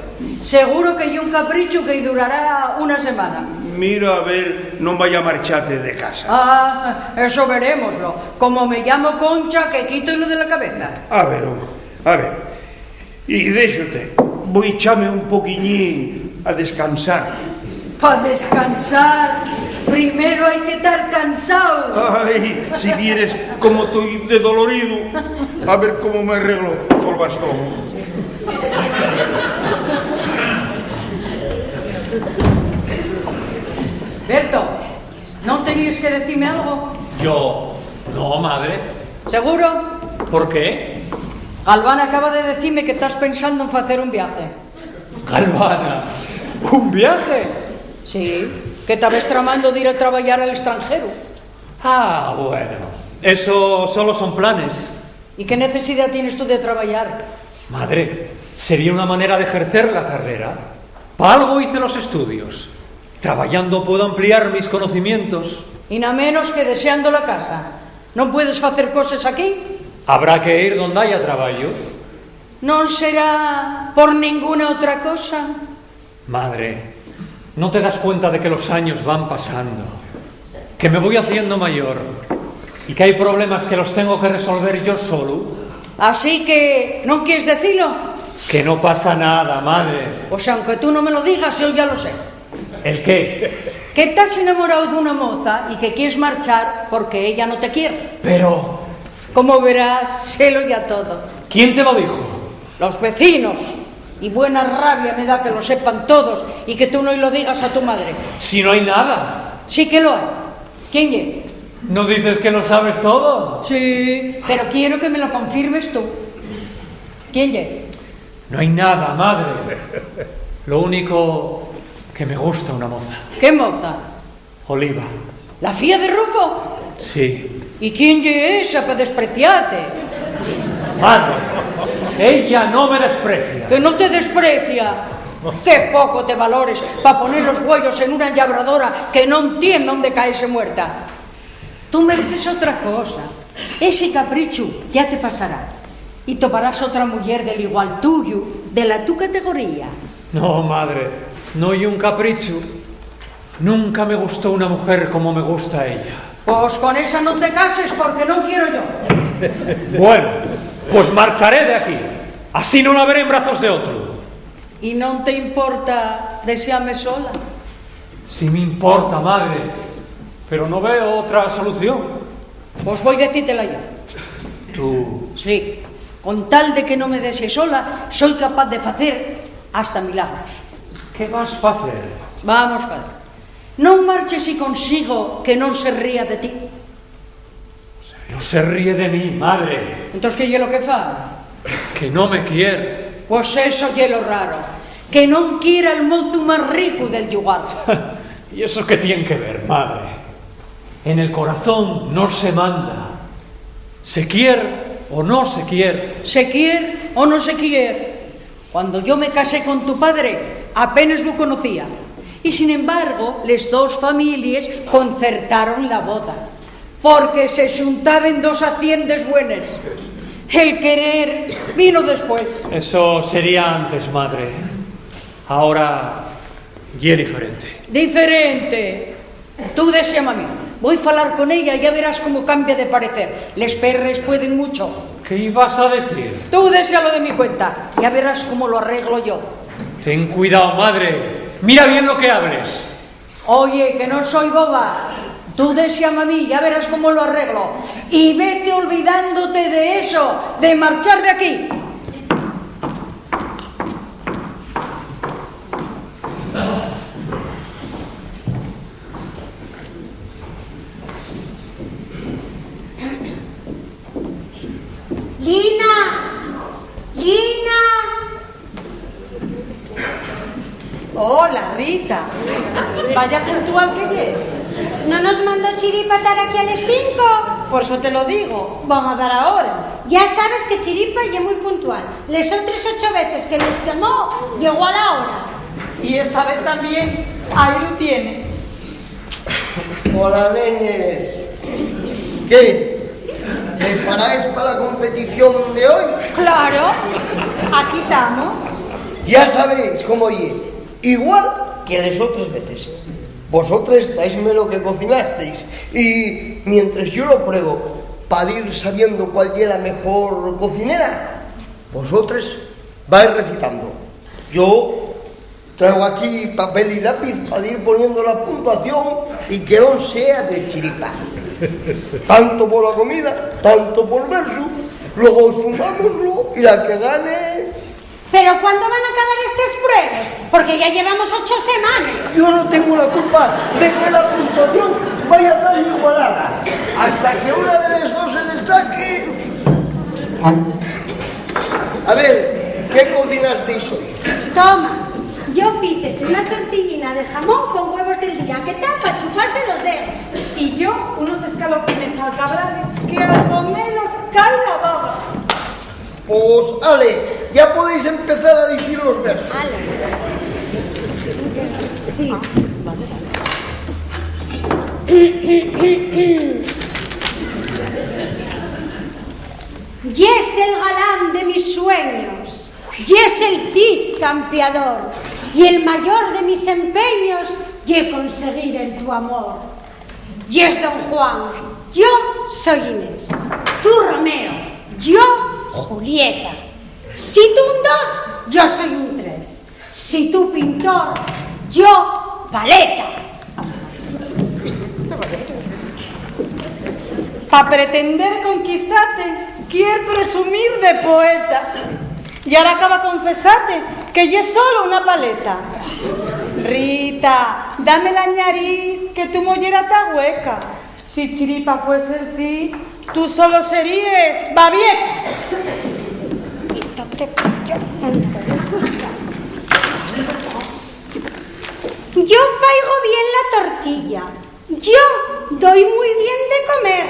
Seguro que ye un caprichu que durará una semana. Mira a ver, non vaya a marchate de casa. Ah, eso verémoslo. Como me llamo Concha, que quito lo de la cabeza. A ver, home, a ver. Y déxote, voi echame un poquiñín a descansar. Pa descansar, primero hai que tar cansao. Ai, si vieres cómo toi de dolorido, a ver cómo me arreglo col bastón. Berto, ¿non teníes que decime algo? Yo, no, madre. ¿Seguro? ¿Por qué? Galvana acaba de decime que tas pensando en facer un viaje. Galvana, ¿un viaje? Sí, que tabes tramando d'ir a trabayar al estranjeru. Ah, bueno, eso solo son planes. ¿Y qué necesidá tienes tú de trabayar? Madre, sería una manera de ejercer la carrera. Pa algo hice los estudios. Trabayando puedo ampliar mis conocimientos. Y na menos que deseando la casa. ¿Non puedes facer coses aquí? Habrá que ir donde haya trabajo. ¿Non será por ninguna otra cosa? Madre, ¿no te das cuenta de que los años van pasando? Que me voy haciendo mayor y que hay problemas que los tengo que resolver yo solo. ¿Así que non quieres decilo? Que no pasa nada, madre. O sea, aunque tú no me lo digas, yo ya lo sé. ¿El qué? Que tas enamorao d'una moza y que quieres marchar porque ella no te quiere. Pero... Como verás, sélo ya todo. ¿Quién te lo dijo? Los vecinos. Y buena rabia me da que lo sepan todos y que tú no lo digas a tu madre. Si no hay nada. Sí que lo hay. ¿Quién ye? ¿No dices que lo sabes todo? Sí, pero quiero que me lo confirmes tú. ¿Quién ye? No hay nada, madre. Lo único, que me gusta una moza. ¿Qué moza? Oliva. ¿La fía de Rufo? Sí. ¿Y quién ye esa pa despreciate? Madre, ella no me desprecia. ¿Que no te desprecia? Qué poco te valores pa poner los güeyos en una llabradora que no entienda dónde caese muerta. Tú mereces otra cosa. Ese caprichu ya te pasará y toparás otra muyer del igual tuyu, de la tu categoría. No, madre, no ye un caprichu. Nunca me gustó una mujer como me gusta ella. Pues con esa no te cases porque no quiero yo. Bueno, pues marcharé de aquí. Así no la veré en brazos de otro. ¿Y no te importa desearme sola? Sí me importa, madre, pero no veo otra solución. Pues voy a decírtela yo. Tú. Sí, con tal de que no me desees sola, soy capaz de facer hasta milagros. ¿Qué vas a hacer? Vamos, padre. No marches si consigo que no se ría de ti. No se ríe de mí, madre. Entonces, ¿qué ye lo que fa? Que no me quiere. Pues eso ye lo raro, que no quiera al mozo más rico del llugar. ¿Y eso qué tiene que ver, madre? En el corazón no se manda. Se quiere o no se quiere. Se quiere o no se quiere. Cuando yo me casé con tu padre, apenas lo conocía. Y sin embargo, les dos families concertaron la boda, porque se xuntaben dos haciendes buenes. El querer vino después. Eso sería antes, madre. Ahora ye diferente. Diferente. Tú désiame a mí. Voi falar con ella y ya verás cómo cambia de parecer. Les perres pueden mucho. ¿Qué ibas a decir? Tú désialo de mi cuenta. Ya verás cómo lo arreglo yo. Ten cuidado, madre. Mira bien lo que hables. Oye, que no soy boba. Tú désiame a mí, ya verás cómo lo arreglo. Y vete olvidándote de eso, de marchar de aquí. Lina, Lina. Hola, Rita. Vaya puntual que yes. ¿No nos mandó Chiripa tar aquí a les cinco? Por eso te lo digo, vamos a dar ahora. Ya sabes que Chiripa ye muy puntual. Les otres ocho veces que nos llamó, llegó a la hora. Y esta vez también, ahí lo tienes. Hola, neñes. ¿Qué? ¿Preparáis pa la competición de hoy? Claro, aquí tamos. Ya sabéis cómo ye, igual que les otres veces. Vosotres traéisme lo que cocinasteis y, mientres yo lo pruebo, pa dir sabiendo cuál ye la mejor cocinera, vosotres vais recitando. Yo traigo aquí papel y lápiz pa dir poniendo la puntuación y que non sea de chiripa. Tanto pola comida, tanto pol versu, luego sumámoslo y la que gane. ¿Pero cuándo van a acabar estes pruebes? Porque ya llevamos ocho semanas. Yo no tengo la culpa de que la puntuación vaya tan igualada. Hasta que una de les dos se destaque. A ver, ¿qué cocinasteis hoy? Toma, yo fízete una tortillina de jamón con huevos del día, que ta pa chuparse los dedos. Y yo unos escalopines alcabrales que al comelos cae la baba. Pos, ale, ya podéis empezar a dicir los versos. Ale. Sí. Yes el galán de mis sueños, yes el Cid campeador, y el mayor de mis empeños ye conseguir el tu amor. Yes Don Juan, yo soy Inés, tu Romeo, yo Julieta. Si tú un dos, yo soy un tres. Si tú pintor, yo paleta. Pa pretender conquistarte, quier presumir de poeta. Y ahora acaba confesate que ye solo una paleta. Rita, dame la ñariz, que tu muller ta güeca. Si Chiripa fuese'l Cid, tu solo seríes babieta. Yo faigo bien la tortilla, yo doy muy bien de comer,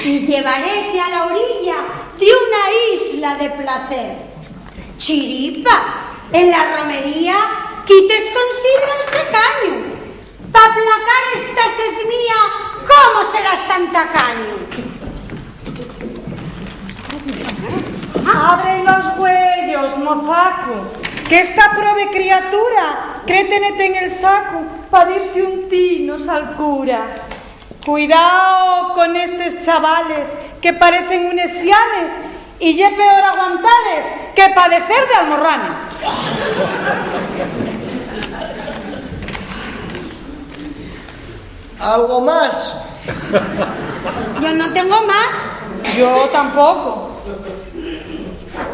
y llevaréte a la orilla de una isla de placer. Chiripa, en la romería, quites con sidra el secaño. Pa placar esta sed mía, ¿cómo serás tan tacaño? Abre los güeyos, mozacu, que esta probe criatura cree tenete en el sacu pa dirse un tino al cura. Cuidao con estes chavales que parecen unes sianes y ye peor aguantales que padecer d'almorranes. ¿Algo más? Yo no tengo más. Yo tampoco.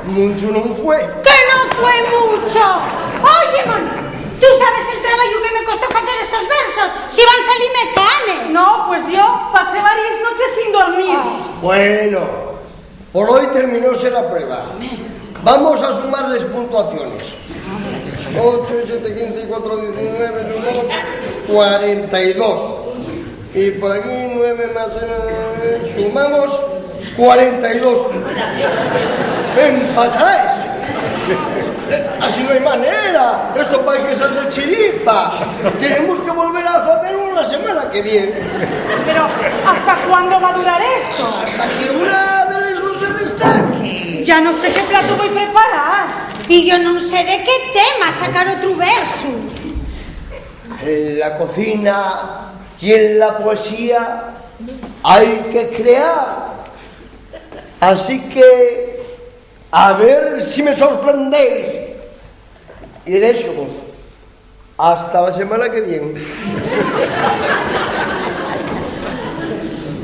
Muncho non fue. ¡Que no fue mucho! Oye, mona, ¿tú sabes el trabajo que me costó hacer estos versos? Si van a salirme canes. No, pues yo pasé varias noches sin dormir. Ah. Bueno, por hoy terminóse la prueba. Vamos a sumar les puntuaciones. Ocho, siete, quince, cuatro, diecinueve, sumamos cuarenta y dos. Y por aquí, nueve más, eh, sumamos cuarenta y dos. ¡Empatáis! Así no hay manera. Esto parece que sale de Chiripa. Tenemos que volver a hacer una semana que viene. Pero, ¿hasta cuándo va a durar esto? Hasta que una de las dos se destaque. Ya no sé qué plato voy a preparar. Y yo no sé de qué tema sacar otro verso. En la cocina y en la poesía hay que crear. Así que, a ver si me sorprendéis. Y déxovos hasta la semana que viene.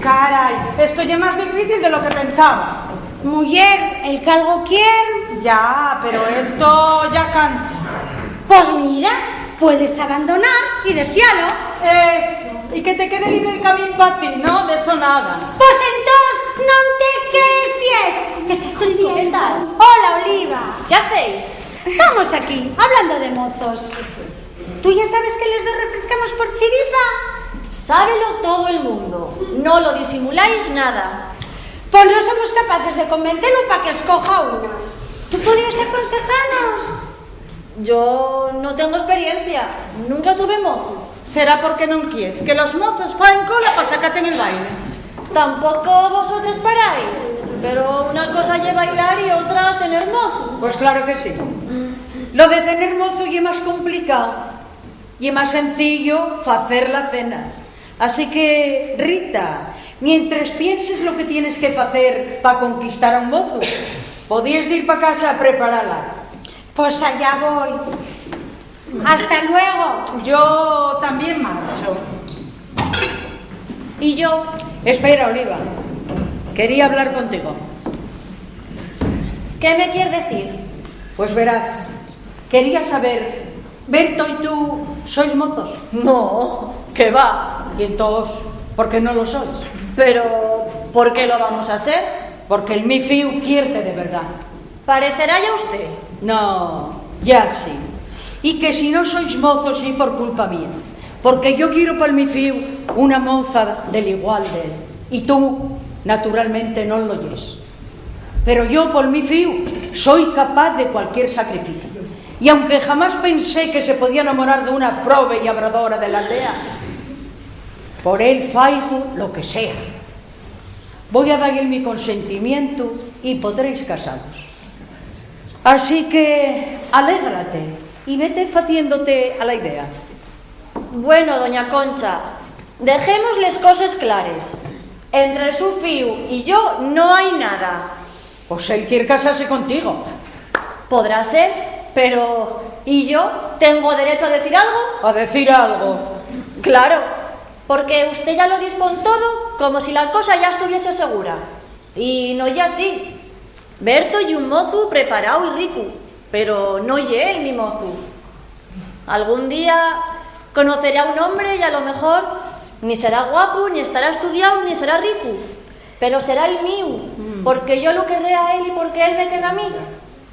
Carai, esto ye más difícil de lo que pensaba. Muyer, el calgo quier. Ya, pero esto ya cansa. Pues mira, puedes abandonar y dexalo. Eso, y que te quede libre el camín pa ti, ¿no? De eso nada. Pues entós non te quexies, que estás todo el día. ¿Qué tal? Hola, Oliva. ¿Qué hacéis? Estamos aquí, hablando de mozos. ¿Tú ya sabes que les dos refrescamos por Chiripa? Sábelo todo el mundo, no lo disimuláis nada. Pues no somos capaces de convencelu pa que escoja una. ¿Tú podrías aconsejanos? Yo no tengo experiencia, nunca tuve mozu. Será porque non quies que los mozos faen cola pa sacate nel baile. Tampoco vosotres paráis, pero una cosa ye bailar y otra tener mozu. Pues claro que sí. Lo de tener mozu ye más complicao. Ye más sencillo facer la cena. Así que, Rita, mientres pienses lo que tienes que facer pa conquistar a un mozu, podíes dir pa casa a preparala. Pues allá voy. Hasta luego. Yo también marcho. Y yo, espera, Oliva. Quería hablar contigo. ¿Qué me quier decir? Pues verás, quería saber, ¿Berto y tú sois mozos? No, que va. ¿Y entós, por qué no lo sois? Pero, ¿por qué lo vamos a ser? Porque el mi fíu quierte de verdad. Parecerá ya usté. No, ya sí. Y que si no sois mozos, ye por culpa mía. Porque yo quiero pal mi fíu una moza del igual d'él. Y tú, naturalmente, non lo yes. Pero yo, pol mi fíu, soi capaz de cualquier sacrificio. Y aunque jamás pensé que se podía enamorar d'una probe y abradora de la aldea, por él faigo lo que sea. Voi a dar-y el mi consentimientu y podréis casaros. Así que alégrate y vete faciéndote a la idea. Bueno, doña Concha, dejemos les coses clares. Entre su fíu y yo no hai nada. Pues él quier casase contigo. Podrá ser, pero ¿y yo tengo derecho a decir algo? ¿A decir algo? Claro, porque usté ya lo dispón todo como si la cosa ya estuviese segura. Y no ye así. Berto ye un mozu preparáu y ricu, pero no ye él mi mozu. Algún día conoceré a un hombre y a lo mejor ni será guapu, ni estará estudiáu, ni será ricu, pero será el míu, porque yo lo querré a él y porque él me querrá a mí.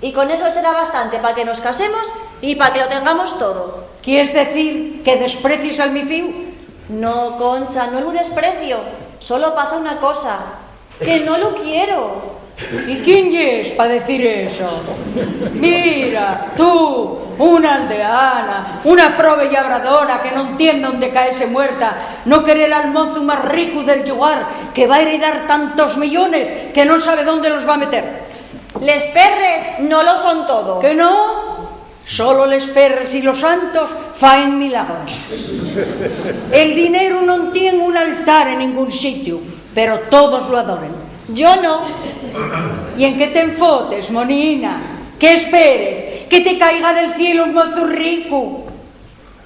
Y con eso será bastante pa que nos casemos y pa que lo tengamos todo. ¿Quies decir que desprecies al mi fíu? No, Concha, no lu desprecio. Solo pasa una cosa, que no lu quiero. ¿Y quién yes pa decir eso? Mira, tú, una aldeana, una probe llabradora que non tien dónde caese muerta, no querer al mozu más ricu del llugar, que va heredar tantos millones que non sabe dónde los va meter. Les perres no lo son todo. ¿Que no? Solo les perres y los santos faen milagros. El dineru non tien un altar en ningún sitiu, pero todos lo adoren. Yo no. ¿Y en qué t'enfotes, monina? ¿Qué esperes? ¿Que te caiga del cielu un mozu ricu?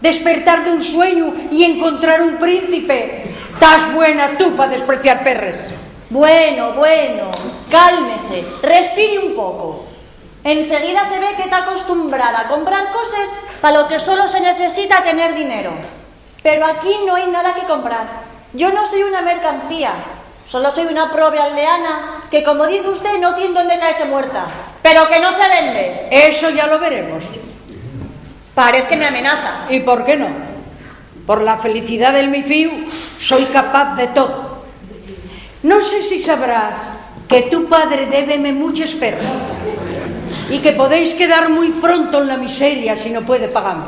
¿Despertar d'un sueñu y encontrar un príncipe? Tas buena tú pa despreciar perres. Bueno, bueno, cálmese, respire un poco. Enseguida se ve que ta acostumbrada a comprar coses pa lo que solo se necesita tener dinero. Pero aquí no hay nada que comprar. Yo no soy una mercancía, solo soy una probe aldeana que, como dice usted, no tiene dónde caerse muerta. Pero que no se vende. Eso ya lo veremos. Parece que me amenaza. ¿Y por qué no? Por la felicidá del mi fíu, soi capaz de todo. No sé si sabrás que tu padre débeme muches perras y que podéis quedar mui pronto en la miseria si no puede pagame.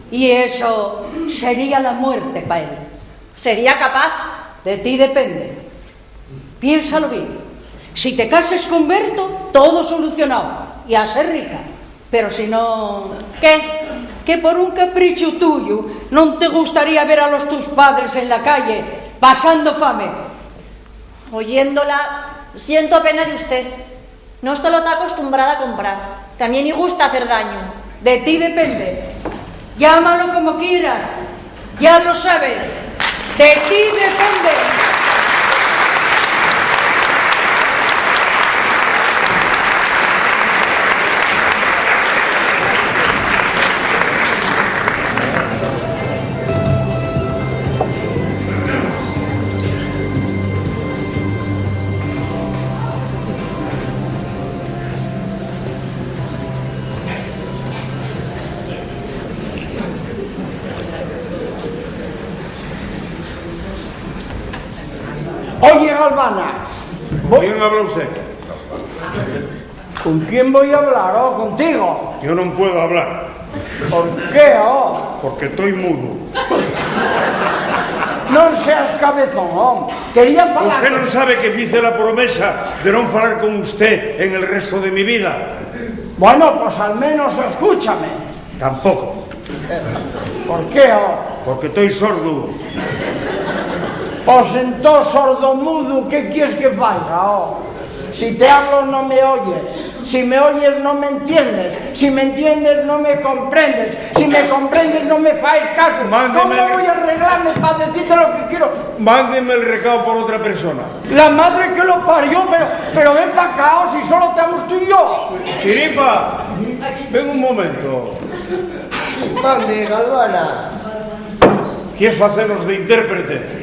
Y eso sería la muerte pa él. Sería capaz. De ti depende. Piénsalo bien. Si te cases con Berto, todo solucionao. Y a ser rica. Pero si no... ¿Qué? Que por un caprichu tuyu non te gustaría ver a los tus padres en la calle pasando fame. Oyéndola, siento pena de usted. No solo ta acostumbrada a comprar, tamién-y gusta hacer daño. De ti depende. Llámalo como quieras, ya lo sabes. De ti depende. Oye, Galvana. ¿Con quién habla usted? ¿Con quién voy a hablar? Oh, contigo. Yo no puedo hablar. ¿Por qué, oh? Porque estoy mudo. No seas cabezón, oh. Quería falar... ¿Usted no sabe que hice la promesa de no hablar con usted en el resto de mi vida? Bueno, pues al menos escúchame. Tampoco. ¿Por qué, oh? Porque estoy sordo. Pues entós, sordo mudo, ¿qué quieres que faiga, oh? Si te hablo, no me oyes. Si me oyes, no me entiendes. Si me entiendes, no me comprendes. Si me comprendes, no me faes caso. Mándeme... ¿Cómo voy a arreglarme pa decirte lo que quiero? Mándeme el recado por otra persona. La madre que lo parió, pero, pero ven pa acá, oh, si solo estamos tú y yo. Chiripa, ven un momento. Mande, Galvana. ¿Quies facenos de intérprete?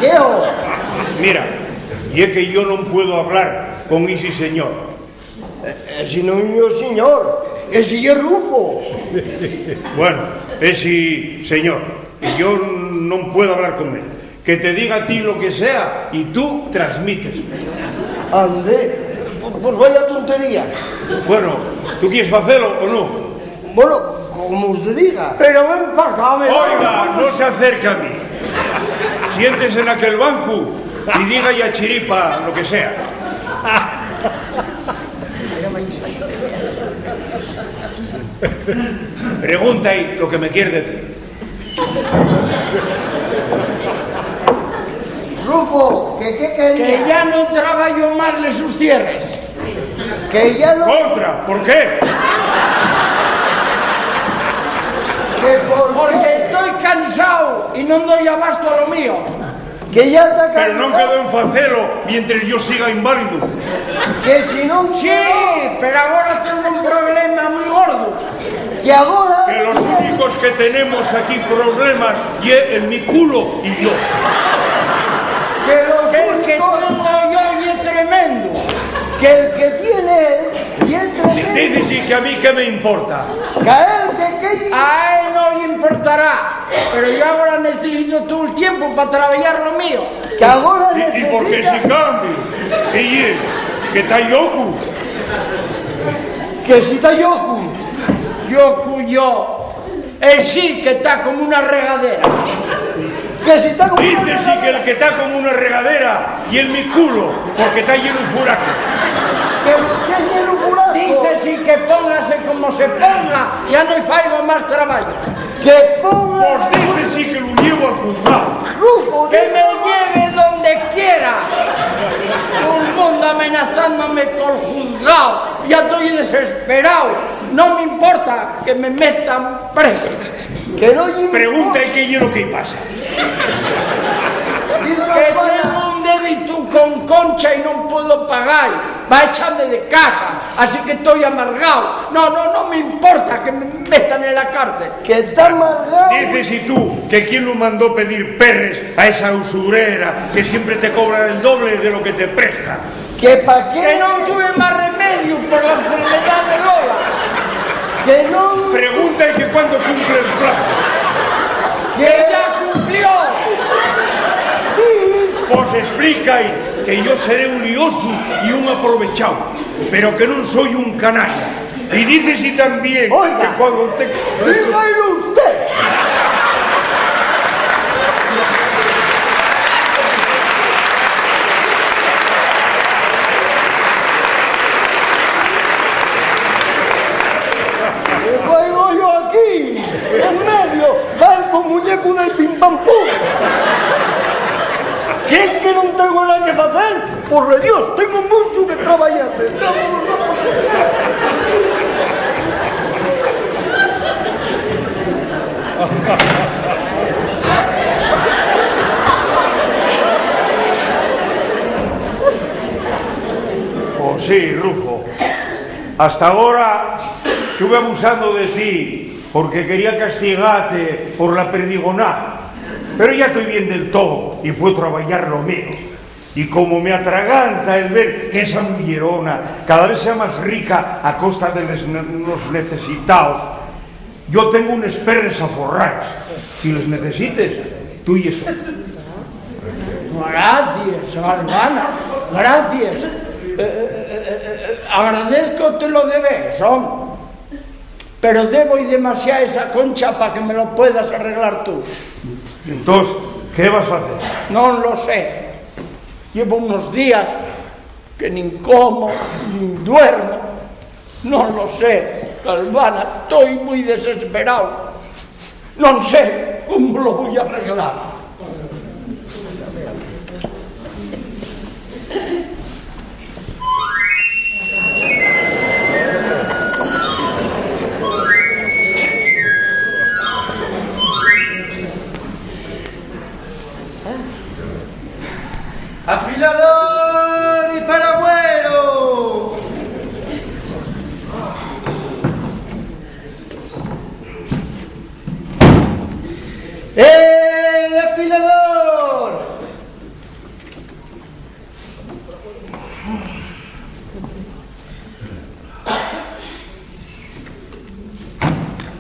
¿Qué, oh? Mira, ye que yo no puedo hablar con ese señor. Eh, esi non ye señor, esi ye Rufo. Bueno, esi señor, yo no puedo hablar con él. Que te diga a ti lo que sea y tú transmites. Ande, pu-, pues vaya tontería. Bueno, ¿tú quieres facelo o no? Bueno, como usted diga. Pero ven pa acá, ven. Oiga, no se acerque a mí. Siéntese en aquel banco y diga a Chiripa lo que sea. Pregunta ahí lo que me quiere decir. Rufo, que qué quería? Que ya no trabajo más les sus tierres. Que ya no... Contra, ¿por qué? Que por... Porque estoy cansado y no doy abasto a lo mío. Que ya ta cansao. Pero non quedó en facelo mientres yo siga inválidu. Que si non... Sí, pero agora tengo un problema mui gordo. Que agora... Que los únicos que tenemos aquí problemas ye el mi culo y yo. Que los... El que únicos... Tengo yo ye tremendo. Que el que tiene él ye tremendo. Dices, ¿y que a mí qué me importa? Que a él que, que... A él no le importará, pero yo ahora necesito todo el tiempo para trabajar lo mío. Que agora... ¿Y, y por qué necesita si cambio? ¿Qué ye? ¿Que ta llocu? Que si ta llocu. Llocu yo. Él sí que ta como una regadera. Que si ta como una... Dices, sí, que el que ta como una regadera y el mi culo, porque ta lleno furaco. Que, que lleno furaco. Dice sí que póngase como se ponga, ya no faigo más trabajo. Que ponga... Vos dices sí que lo llevo al juzgado. Rufo, que me lleve donde quiera. Todo el mundo amenazándome col juzgado. Ya estoy desesperado. No me importa que me metan preso. Que no lle importa. Pregunta, ¿y qué ye lo que pasa? Que tengo un débito con Concha y no puedo pagar. Va a echarme de casa, así que estoy amargado. No, no, no me importa que me metan en la cárcel. Que está amargado. Dices, ¿y tú, que quién lo mandó pedir perres a esa usurera que siempre te cobra el doble de lo que te presta? Que pa qué. Que no tuve más remedio por la enfermedad de Lola. Que no. Pregunta, ¿y que cuándo cumple el plazo? Que ya cumplió. Sí. Pues explica ahí que yo seré un liosu y un aprovechao, pero que no soy un canalla. Y dices y también... Oiga, que cuando te... Dígalo usted. ¿Qué faigo yo aquí? En medio, tal como muñeco del pim pam pum. ¿Qué es que no tengo nada que hacer? Por Dios, tengo mucho que trabajar. Pues sí, Rufo. Hasta agora estuve abusando de ti porque quería castigate por la perdigoná. Pero ya estoy bien del todo y puedo trabajar lo mío. Y como me atraganta el ver que esa mujerona cada vez sea más rica a costa de les ne-, los necesitaos, yo tengo unes perres aforraes. Si les necesites, tuyes son. Gracias, Galvana, gracias. Eh, eh, eh, eh, eh, agradezco-te lo de veres, hom. Pero debo-y demasiá esa Concha pa que me lo puedas arreglar tú. Entós, ¿qué vas facer? Non lo sé. Llevo unos días que nin como, nin duermo. Non lo sé, Galvana, toi mui desesperao. Non sé cómo lo voi arreglar. ¡Afilador y paragüero! ¡El afilador!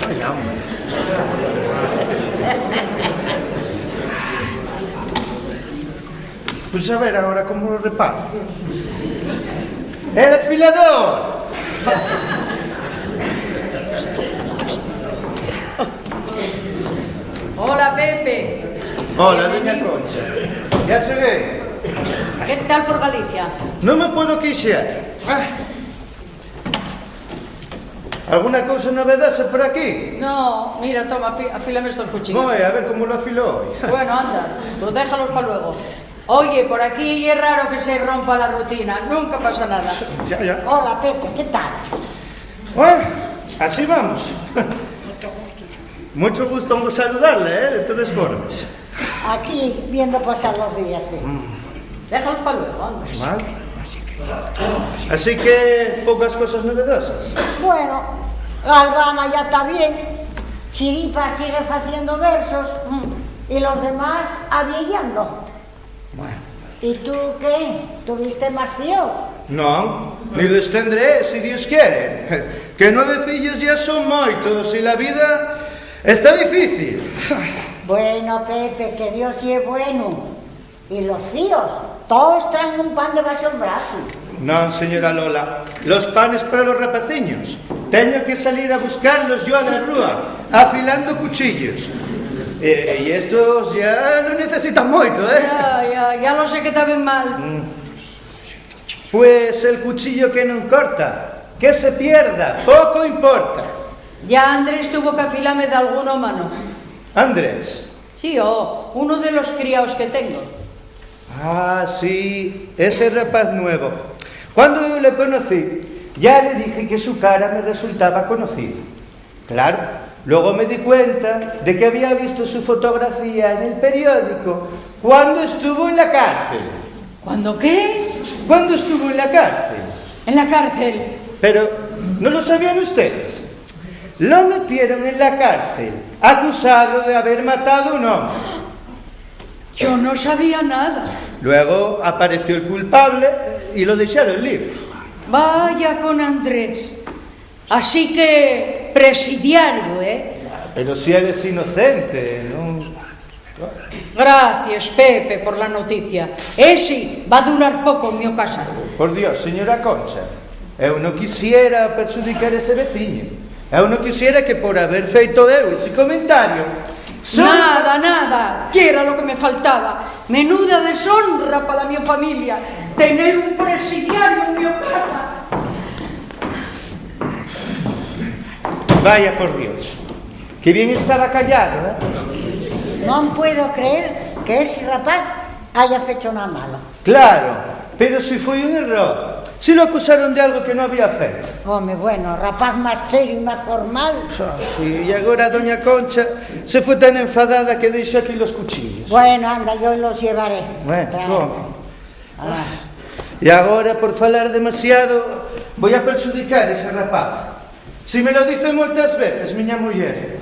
Vaya, hombre. Pues a ver ahora cómo lo reparo. ¡El afilador! Hola, Pepe. Hola, doña Concha. Ya chegué. ¿Qué tal por Galicia? No me puedo queixar. Ah. ¿Alguna cosa novedosa por aquí? No, mira, toma, afi-, afílame estos cuchillos. Voy a ver cómo lo afilo hoy. Bueno, anda, tú déjalos pa luego. Oye, por aquí ye raro que se rompa la rutina, nunca pasa nada. Ya, ya. Hola, Pepe, ¿qué tal? Bueno, así vamos. Mucho gusto en saludarle, ¿eh? De todas formas. Aquí, viendo pasar los días, ve. Déjalos pa luego, anda. Mal. Así que, pocas cosas novedosas. Bueno, Galvana ya ta bien. Chiripa sigue faciendo versos, mm, y los demás avieyando. Bueno. ¿Y tú qué? ¿Tuviste más fíos? No, ni los tendré, si Dios quiere. Que nueve fillos ya son moitos y la vida está difícil. Bueno, Pepe, que Dios ye bueno. Y los fíos, todos traen un pan debaxo'l brazu. Non, señora Lola, los panes para los rapaciños. Teño que salir a buscarlos yo a la rúa, afilando cuchillos. Eh, y estos ya no necesitan moito, ¿eh? Ya, ya, ya lo sé que ta bien mal. Mm. Pues el cuchillo que non corta, que se pierda, poco importa. Ya Andrés tuvo que afilame d'alguno, mano. Andrés. Sí, o uno de los criaos que tengo. Ah, sí, ese rapaz nuevo. Cuando yo le conocí, ya le dije que su cara me resultaba conocida. Claro, luego me di cuenta de que había visto su fotografía en el periódico cuando estuvo en la cárcel. ¿Cuándo qué? Cuando estuvo en la cárcel. ¿En la cárcel? Pero, ¿no lo sabían ustedes? Lo metieron en la cárcel, acusado de haber matado a un hombre. Yo no sabía nada. Luego apareció el culpable y lo dejaron libre. Vaya con Andrés. Así que presidiario, ¿eh? Pero si él es inocente, ¿no? Gracias, Pepe, por la noticia. Esi va durar poco en mio casa. Por Dios, señora Concha, eu no quisiera perxudicar ese veciño. Eu no quisiera que por haber feito eu ese comentario, solo... Nada, nada, yera lo que me faltaba. Menuda deshonra pa la mio familia tener un presidiario en mio casa. Vaya por Dios, que bien estaba callado, ¿eh? Non puedo creer que ese rapaz haya fecho nada malo. Claro, pero si foi un error, si lo acusaron de algo que no había feito. Home, bueno, rapaz más serio y más formal. Ah, sí, y agora doña Concha se fue tan enfadada que dexó aquí los cuchillos. Bueno, anda, yo los llevaré. Bueno, claro. ¿Cómo? Ah. Y agora, por falar demasiado, voy a perxudicar a ese rapaz. Si me lo dice moitas veces miña muyer: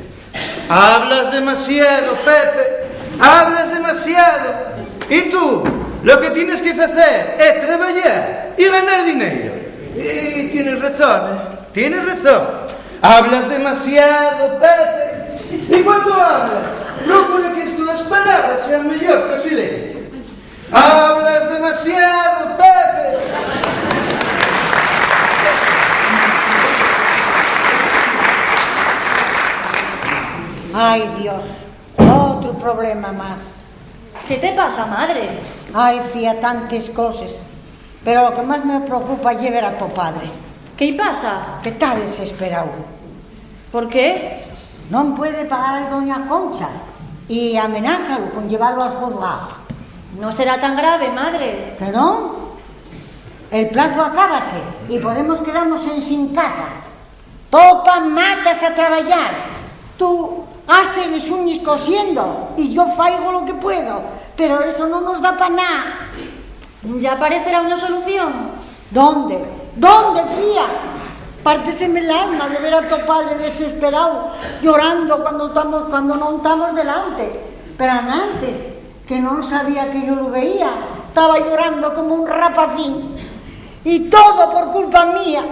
"Hablas demasiado, Pepe, hablas demasiado. Y tú, lo que tienes que facer é trabayar y ganar dineiro". Y tienes razón, ¿eh? Tienes razón. Hablas demasiado, Pepe. Y cuando hablas, procura que tus palabras sean mejor que el silencio. Hablas demasiado, Pepe. Ai, Dios, otru problema más. ¿Qué te pasa, madre? Ai, fía, tantes coses. Pero lo que más me preocupa ye ver a to padre. ¿Qué-y pasa? Que ta desesperáu. ¿Por qué? Non puede pagar doña Concha y amenázalo con llevalo al juzgao. No será tan grave, madre. ¿Que non? El plazu acábase y podemos quedarnos ensin casa. Topa matas a trabayar. Tú haces les uñes cosiendo y yo faigo lo que puedo, pero eso non nos da pa nada. ¿Ya aparecerá una solución? ¿Dónde? ¿Dónde, fía? Párteseme l'alma de ver a to padre desesperáu, llorando cuando tamos, cuando non tamos delante. Pero anantes, que non sabía que yo lu veía, taba llorando como un rapacín. Y todo por culpa mía,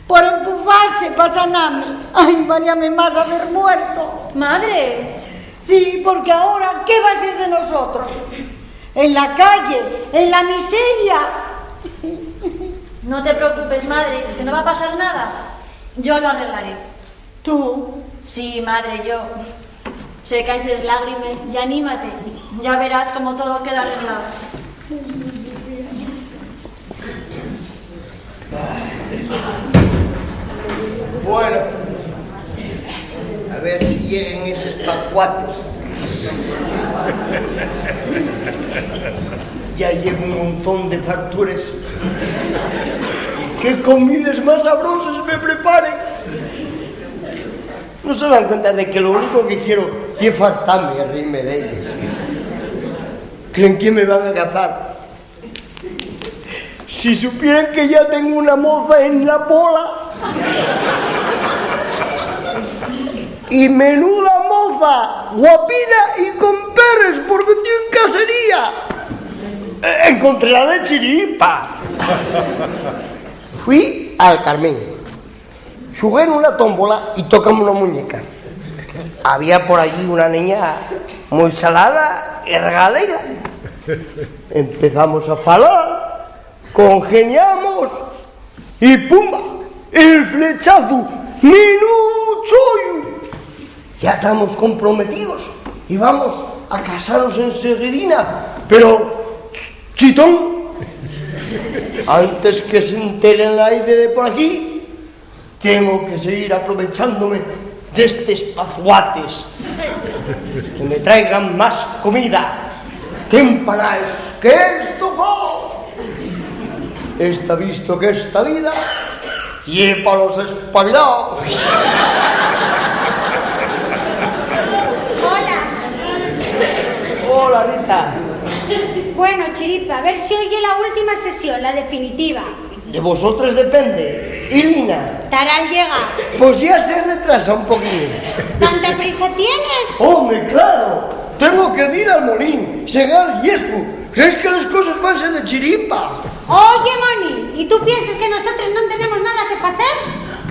por empufase pa saname. Ai, valíame más haber muerto. Madre. Sí, porque ahora, ¿qué va a ser de nosotros? En la calle, en la miseria. No te preocupes, madre, que no va a pasar nada. Yo lo arreglaré. ¿Tú? Sí, madre, yo. Seca eses lágrimes y anímate. Ya verás cómo todo queda arreglado. Bueno, a ver si lleguen esos tacuates. Ya llevo un montón de factures. Y qué comides más sabroses me preparen. ¿No se dan cuenta de que lo único que quiero es fartame y reírme de ellos? ¿Creen que me van a cazar? Si supieran que ya tengo una moza en la pola. Y menuda moza, guapina y con perres, porque tiene casería. Eh, encontré la de Chiripa. Fui al Carmen. Xugué nuna tómbola y tócame una muñeca. Había por allí una niña mui salada y regalega. Empezamos a falar, congeniamos y ¡pumba! El flechazu, menudu chollu. Ya tamos comprometidos y vamos a casanos enseguidina, pero, chitón, antes que se enteren la ide de por aquí, tengo que seguir aprovechándome d'estes pazuates. Que me traigan más comida, que empanaes, que estofaos. Está visto que esta vida ye pa los espabilaos. Hola. Hola, Rita. Bueno, Chiripa, a ver si hoy ye la última sesión, la definitiva. De vosotros depende, Ilmina. Tará al llegar. Pues ya se retrasa un poquín. ¿Tanta prisa tienes? ¡Home, claro! Tengo que dir al molín, segar yescu. ¿Crees que les coses vanse de chiripa? Oye, Moni, ¿y tú pienses que nosotros non tenemos nada que facer?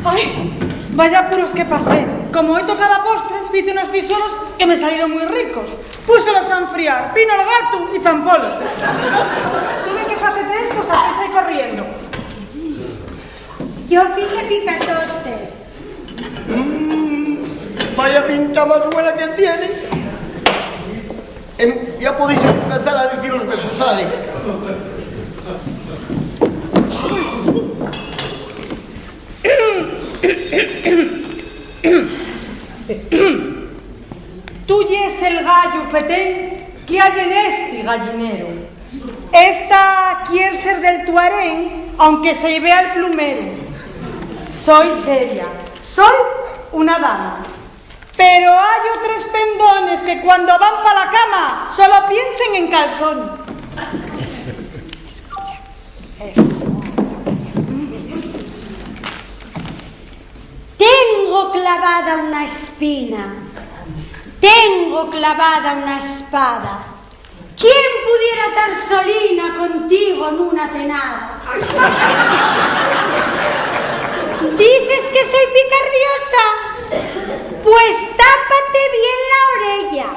Ai, vaya apuros que pasé. Como hoy tocaba postres, fice unos pisuelos que me salieron muy ricos. Púselos a enfriar, vino el gatu y zampolos. Tuve que facete estos a prisa y corriendo. Yo fice picatostes. Mm, vaya pinta más buena que tiene. Em, ya podéis empezar a decir los versos, sale. Tú yes el gallu fetén que hai en esti gallinero. Esta quier ser del tu harén, aunque se-y vea el plumero. Soi seria, soi una dama. Pero hai otros pendones que cuando van pa la cama solo piensen en calzones. Escucha. Tengo clavada una espina, tengo clavada una espada. ¿Quién pudiera tar solina contigo nuna tenada? ¿Dices que soy picardiosa? Pues tápate bien la orella.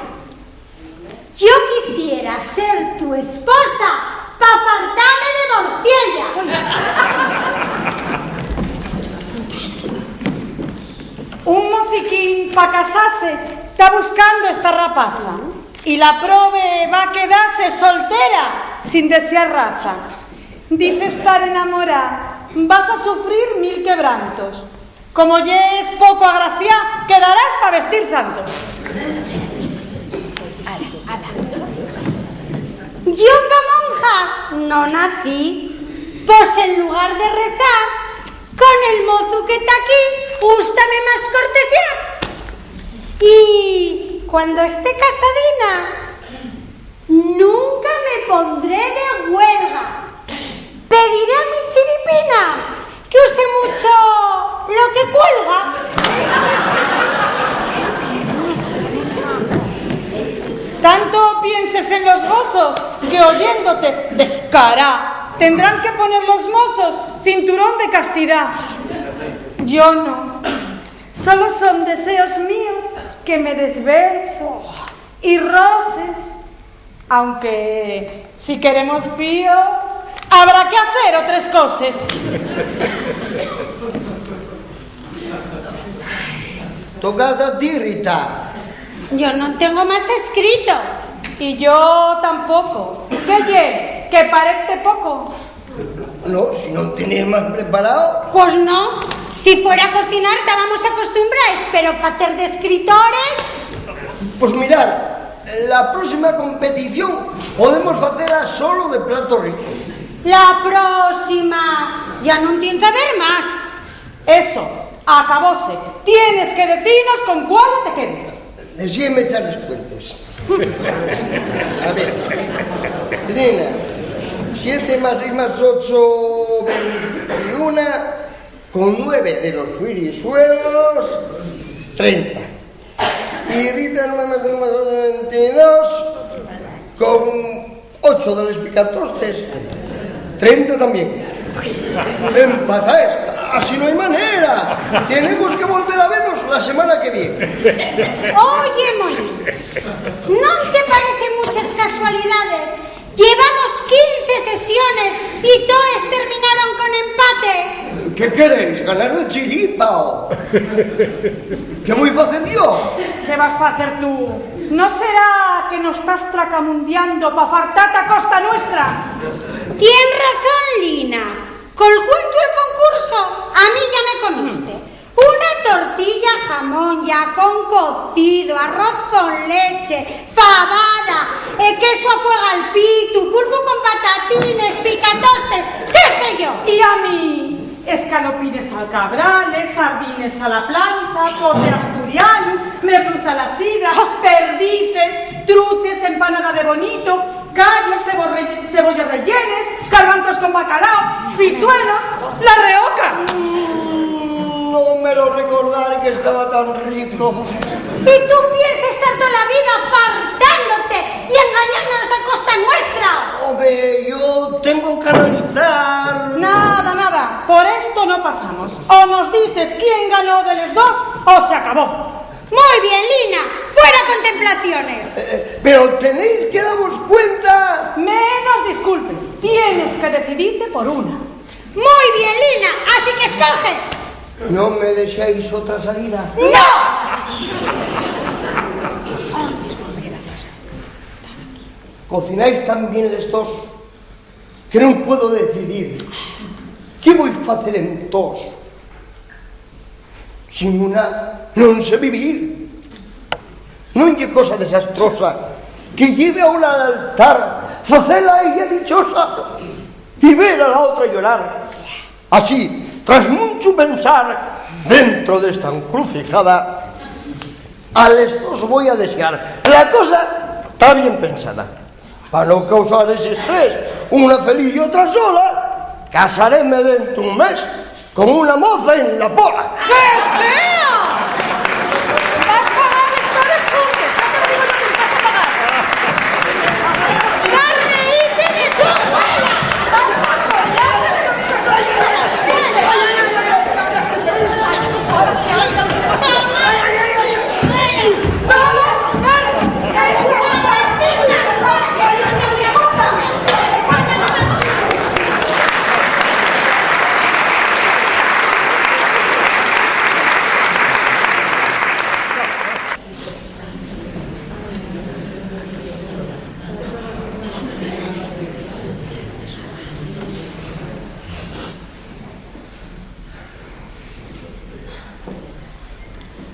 Yo quisiera ser tu esposa pa apartame de morciella. Un mociquín pa casase ta buscando esta rapaza, y la probe va quedase soltera sin desear raza. Dices tar enamorá, vas a sufrir mil quebrantos. Como yes poco agraciá, quedarás pa vestir santo. Ala, ala. Yo pa monja no nací, pos en lugar de rezar, con el mozu que ta aquí, gústame más cortesía. Y cuando esté casadina, nunca me pondré de huelga. Pediré a mi chiripina que use mucho lo que cuelga. Tanto pienses en los gozos que oyéndote descará tendrán que poner los mozos cinturón de castidá. Yo no. Solo son deseos míos que me des besos y roses. Aunque, si queremos fíos, habrá que hacer otres coses. Tócate a ti, Rita. Yo non tengo más escrito. Y yo tampoco. ¿Qué ye? ¿Que parezte poco? No, si non tenéis más preparao. Pos no. Si fuera a cocinar, tábamos acostumbraes, pero facer d'escritores. Pos mirar, la próxima competición podemos facela solo de platos ricos. La próxima. Ya nun tien que haber más. Eso, acabóse. Tienes que decinos con cuál te quedes. Dexéme echar les cuentes. A ver, Lina, siete más seis más ocho, veintiuna, con nueve de los frisuelos, treinta. Y Rita, nueve más seis más ocho, veintidós, con ocho de les picatostes, treinta tamién. Empataes, así no hai manera. Tenemos que volver a vernos la semana que viene. Oye, Moni, ¿non te parecen muches casualidades? Llevamos quince sesiones y toes terminaron con empate. ¿Qué queréis, ganar de chiripa o? ¿Qué voi facer yo? ¿Qué vas facer tú? ¿No será que nos tas tracamundiando pa fartata costa nuestra? Tien razón, Lina. Col cuentu el concurso, a mí ya me comiste. Una tortilla jamón ya con cocido, arroz con leche, fabada, eh, queso a fuega al pitu, pulpu con patatines, picatostes, qué sé yo. Y a mí, escalopines al cabral, sardines a la plancha, pote asturianu, merluza a la sidra, perdices, truches, empanada de bonito, callos, cebo-, re-, cebolles rellenes, garbanzos con bacalao, fisuelos, la reoca. Mm, no me lo recordar que estaba tan rico. ¿Y tú pienses estar toda la vida fartándote y engañándonos a costa nuestra? Hombre, yo tengo que analizar. Nada, nada. Por esto no pasamos. O nos dices quién ganó de les dos, o se acabó. Mui bien, Lina, fuera contemplaciones. Eh, eh, pero tenéis que daros cuenta. Menos disculpes, tienes que decidirte por una. Mui bien, Lina, así que escoge. ¿No me dexáis otra salida? ¡No! Cocináis tan bien les dos que non puedo decidir. ¿Qué voi facer entós? Sin una non sé vivir. Non ye cosa desastrosa que lleve a una al altar, facela a ella dichosa y ver a la otra llorar. Así, tras munchu pensar, dentro d'esta encrucijada, a les dos voi a desear. La cosa ta bien pensada. Pa no causar ese estrés, una feliz y otra sola, casareme dentro un mes con una moza en la pola. ¡Qué feo! Vas pagar les coses xuntes, ya te lo digo yo que vas a pagar. Vas reíte de tu abuela. Vas a acordarte de lo que te estoy diciendo.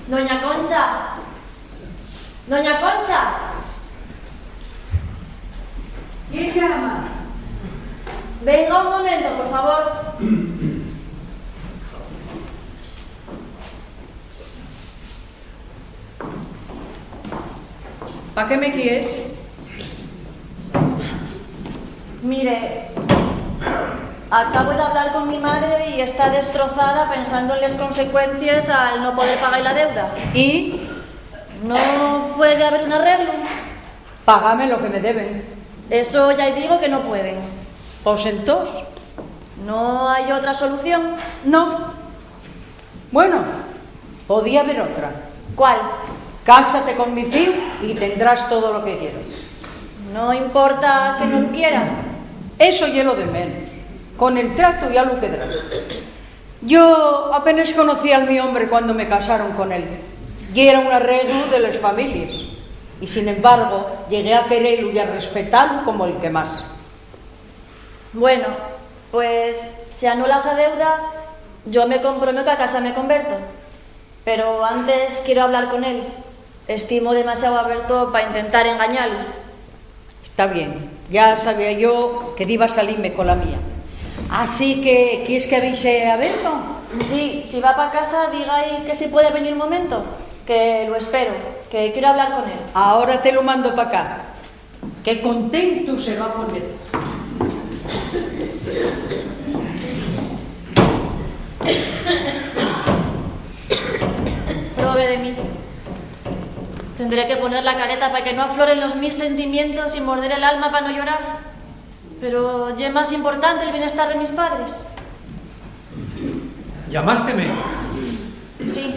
Doña Concha. Doña Concha. ¿Quién llama? Venga un momento, por favor. ¿Pa qué me quies? Mire, acabo d'hablar con mi madre y está destrozada pensando en les consecuencies al no poder pagar la deuda. ¿Y? ¿No puede haber un arreglu? Págame lo que me deben. Eso ya digo que no pueden. Pos entós. ¿No hay otra solución? No. Bueno, podía haber otra. ¿Cuál? Cásate con mi fíu y tendrás todo lo que quieres. ¿No importa que no lo quiera? Eso ye lo de menos. Con el trato ya lo quedarás. Yo apenas conocí al mi hombre cuando me casaron con él. Yera un arreglu de les families. Y, sin embargo, llegué a querelu y a respetalu como el que más. Bueno, pues, si anulas a deuda, yo me comprometo a casame con Berto. Pero antes quiero hablar con él. Estimo demasiao a Berto pa intentar engañalu. Está bien, ya sabía yo que diba salime cola mía. Así que, ¿quies que avixe a Berto? Sí, si va pa casa, diga-y que si puede venir un momento, que lo espero. Que quiero hablar con él. Ahora te lo mando pa acá. Qué contento se va a poner. Pobre de mí. Tendré que poner la careta pa que no afloren los mis sentimientos y morder el alma pa no llorar. Pero ye más importante el bienestar de mis padres. ¿Llamásteme? Sí.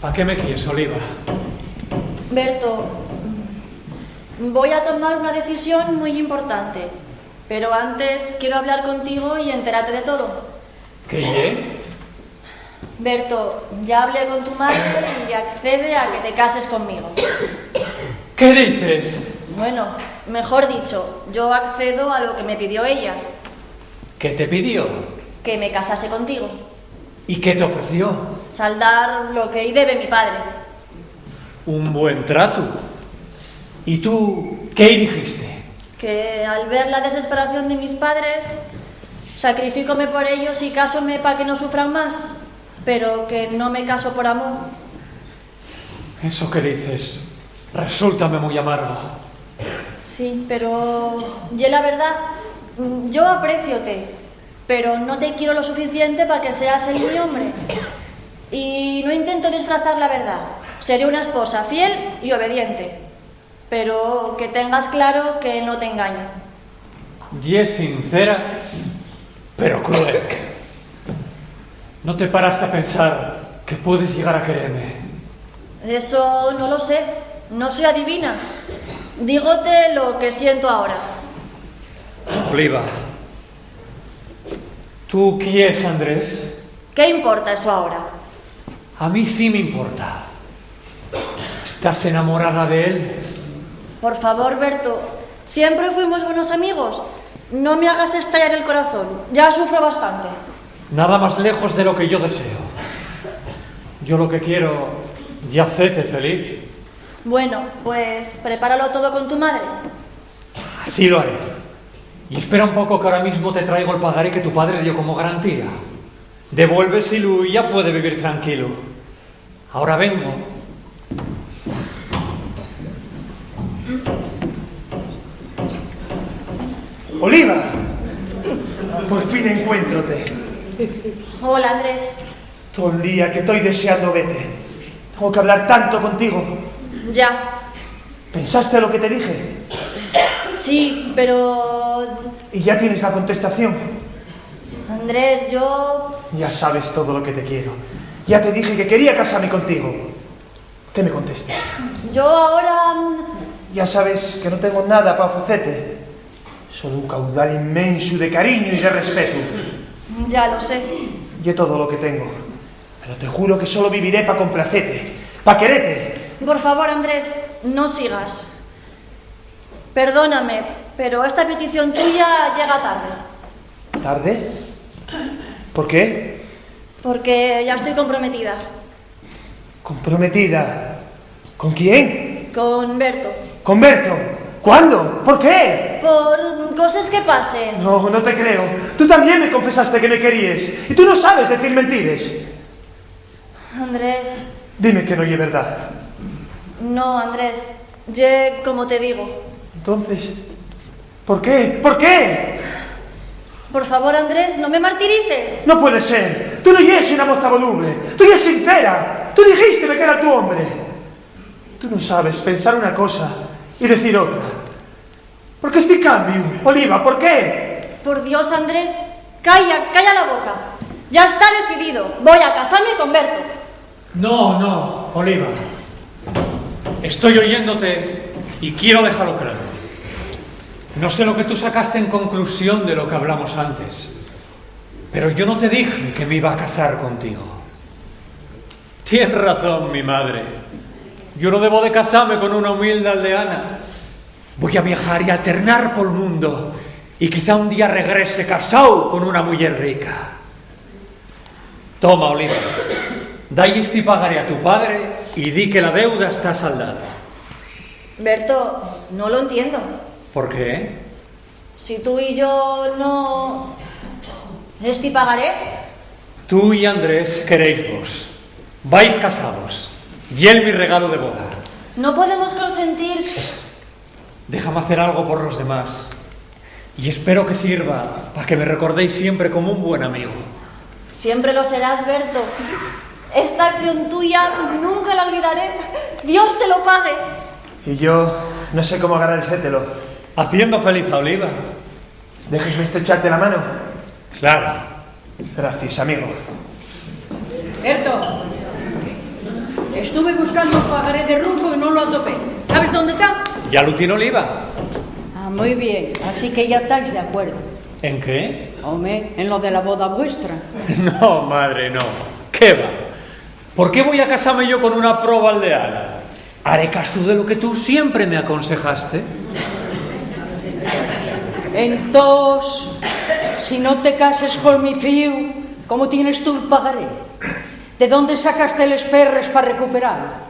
¿Pa qué me quies, Oliva? Berto, voy a tomar una decisión muy importante, pero antes quiero hablar contigo y enterarte de todo. ¿Qué ye? Berto, ya hablé con tu madre y accede a que te cases conmigo. ¿Qué dices? Bueno, mejor dicho, yo accedo a lo que me pidió ella. ¿Qué te pidió? Que me casase contigo. ¿Y qué te ofreció? Saldar lo que y debe mi padre. Un buen trato. ¿Y tú qué dijiste? Que al ver la desesperación de mis padres, sacrifícome por ellos y cásome pa que no sufran más, pero que no me caso por amor. Eso que dices, resúltame muy amargo. Sí, pero ye la verdad, yo apréciote, pero no te quiero lo suficiente pa que seas el mi hombre. Y no intento disfrazar la verdad. Seré una esposa fiel y obediente, pero que tengas claro que no te engaño. Ye sincera, pero cruel. ¿No te paraste a pensar que puedes llegar a quererme? Eso no lo sé. No soy adivina. Dígote lo que siento ahora. Oliva, ¿tú quies a Andrés? ¿Qué importa eso ahora? A mí sí me importa. ¿Estás enamorada de él? Por favor, Berto, siempre fuimos buenos amigos. No me hagas estallar el corazón. Ya sufro bastante. Nada más lejos de lo que yo deseo. Yo lo que quiero ye hacerte feliz. Bueno, pues prepáralo todo con tu madre. Así lo haré. Y espera un poco, que ahora mismo te traigo el pagaré que tu padre dio como garantía. Devuélveselu y ya puede vivir tranquilo. Ahora vengo. Oliva, por fin encuéntrote. Hola, Andrés. Tol día que toi deseando vete. Tengo que hablar tanto contigo. Ya. ¿Pensaste lo que te dije? Sí, pero... ¿Y ya tienes la contestación? Andrés, yo... Ya sabes todo lo que te quiero. Ya te dije que quería casarme contigo. ¿Qué me contestas? Yo ahora... Ya sabes que no tengo nada pa ofrecerte. Solo un caudal inmenso de cariño y de respeto. Ya lo sé. Y es todo lo que tengo. Pero te juro que solo viviré pa complacerte, pa quererte. Por favor, Andrés, no sigas. Perdóname, pero esta petición tuya llega tarde. ¿Tarde? ¿Por qué? Porque ya estoy comprometida. ¿Comprometida? ¿Con quién? Con Berto. ¿Con Berto? ¿Cuándo? ¿Por qué? Por coses que pasen. No, no te creo. Tú también me confesaste que me queríes. Y tú no sabes decir mentiras. Andrés. Dime que no ye verdad. No, Andrés. Ye como te digo. Entonces, ¿por qué? ¿Por qué? Por favor, Andrés, no me martirices. No puede ser. Tú no yes una moza voluble. Tú yes sincera. Tú dijiste que era tu hombre. Tú no sabes pensar una cosa y decir otra. ¿Por qué este cambio, Oliva? ¿Por qué? Por Dios, Andrés, calla, calla la boca. Ya está decidido. Voy a casarme con Berto. No, no, Oliva. Estoy oyéndote y quiero dejarlo claro. No sé lo que tú sacaste en conclusión de lo que hablamos antes, pero yo no te dije que me iba a casar contigo. Tien razón mi madre. Yo no debo de casame con una humilde aldeana. Voy a viajar y alternar pol mundo, y quizá un día regrese casáu con una muyer rica. Toma, Oliva, da-y esti pagaré a tu padre y di que la deuda está saldada. Berto, no lo entiendo. ¿Por qué? Si tú y yo no... ¿Esti pagaré? Tú y Andrés queréisvos. Vais casaos. Ye mi regalu de boda. No podemos consentir. Déjame hacer algo por los demás. Y espero que sirva pa que me recordéis siempre como un buen amigo. Siempre lo serás, Berto. Esta acción tuya nunca la olvidaré. Dios te lo pague. Y yo no sé cómo agradecértelo. Haciendo feliz a Oliva. ¿Déxesme estrecharte la mano? Claro. Gracias, amigo. Berto, estuve buscando un pagaré de Rufo y no lo atopé. ¿Sabes dónde está? Ya lo tiene Oliva. Ah, muy bien. Así que ya estáis de acuerdo. ¿En qué? Home, en lo de la boda vuestra. No, madre, no. ¿Qué va? ¿Por qué voy a casarme yo con una proba aldeana? Haré caso de lo que tú siempre me aconsejaste. Entós, si no te cases con mi fíu, ¿cómo tienes tú el pagaré? ¿De dónde sacaste les perres pa recuperar?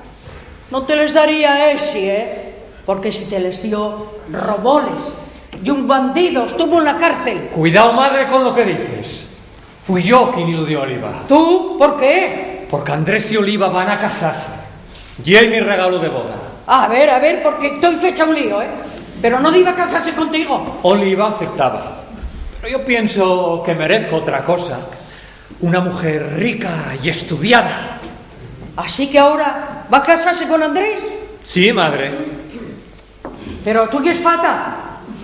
No te les daría a esi, ¿eh? Porque si te les dio, robóles. Y un bandido estuvo en la cárcel. Cuidao, madre, con lo que dices. Fui yo quien lo dio a Oliva. ¿Tú? ¿Por qué? Porque Andrés y Oliva van a casarse. Y es mi regalo de boda. A ver, a ver, porque estoy fecha un lío, ¿eh? Pero no iba a casarse contigo. Oliva aceptaba. Pero yo pienso que merezco otra cosa. Una mujer rica y estudiada. Así que ahora va a casarse con Andrés. Sí, madre. Pero tú qué es fata.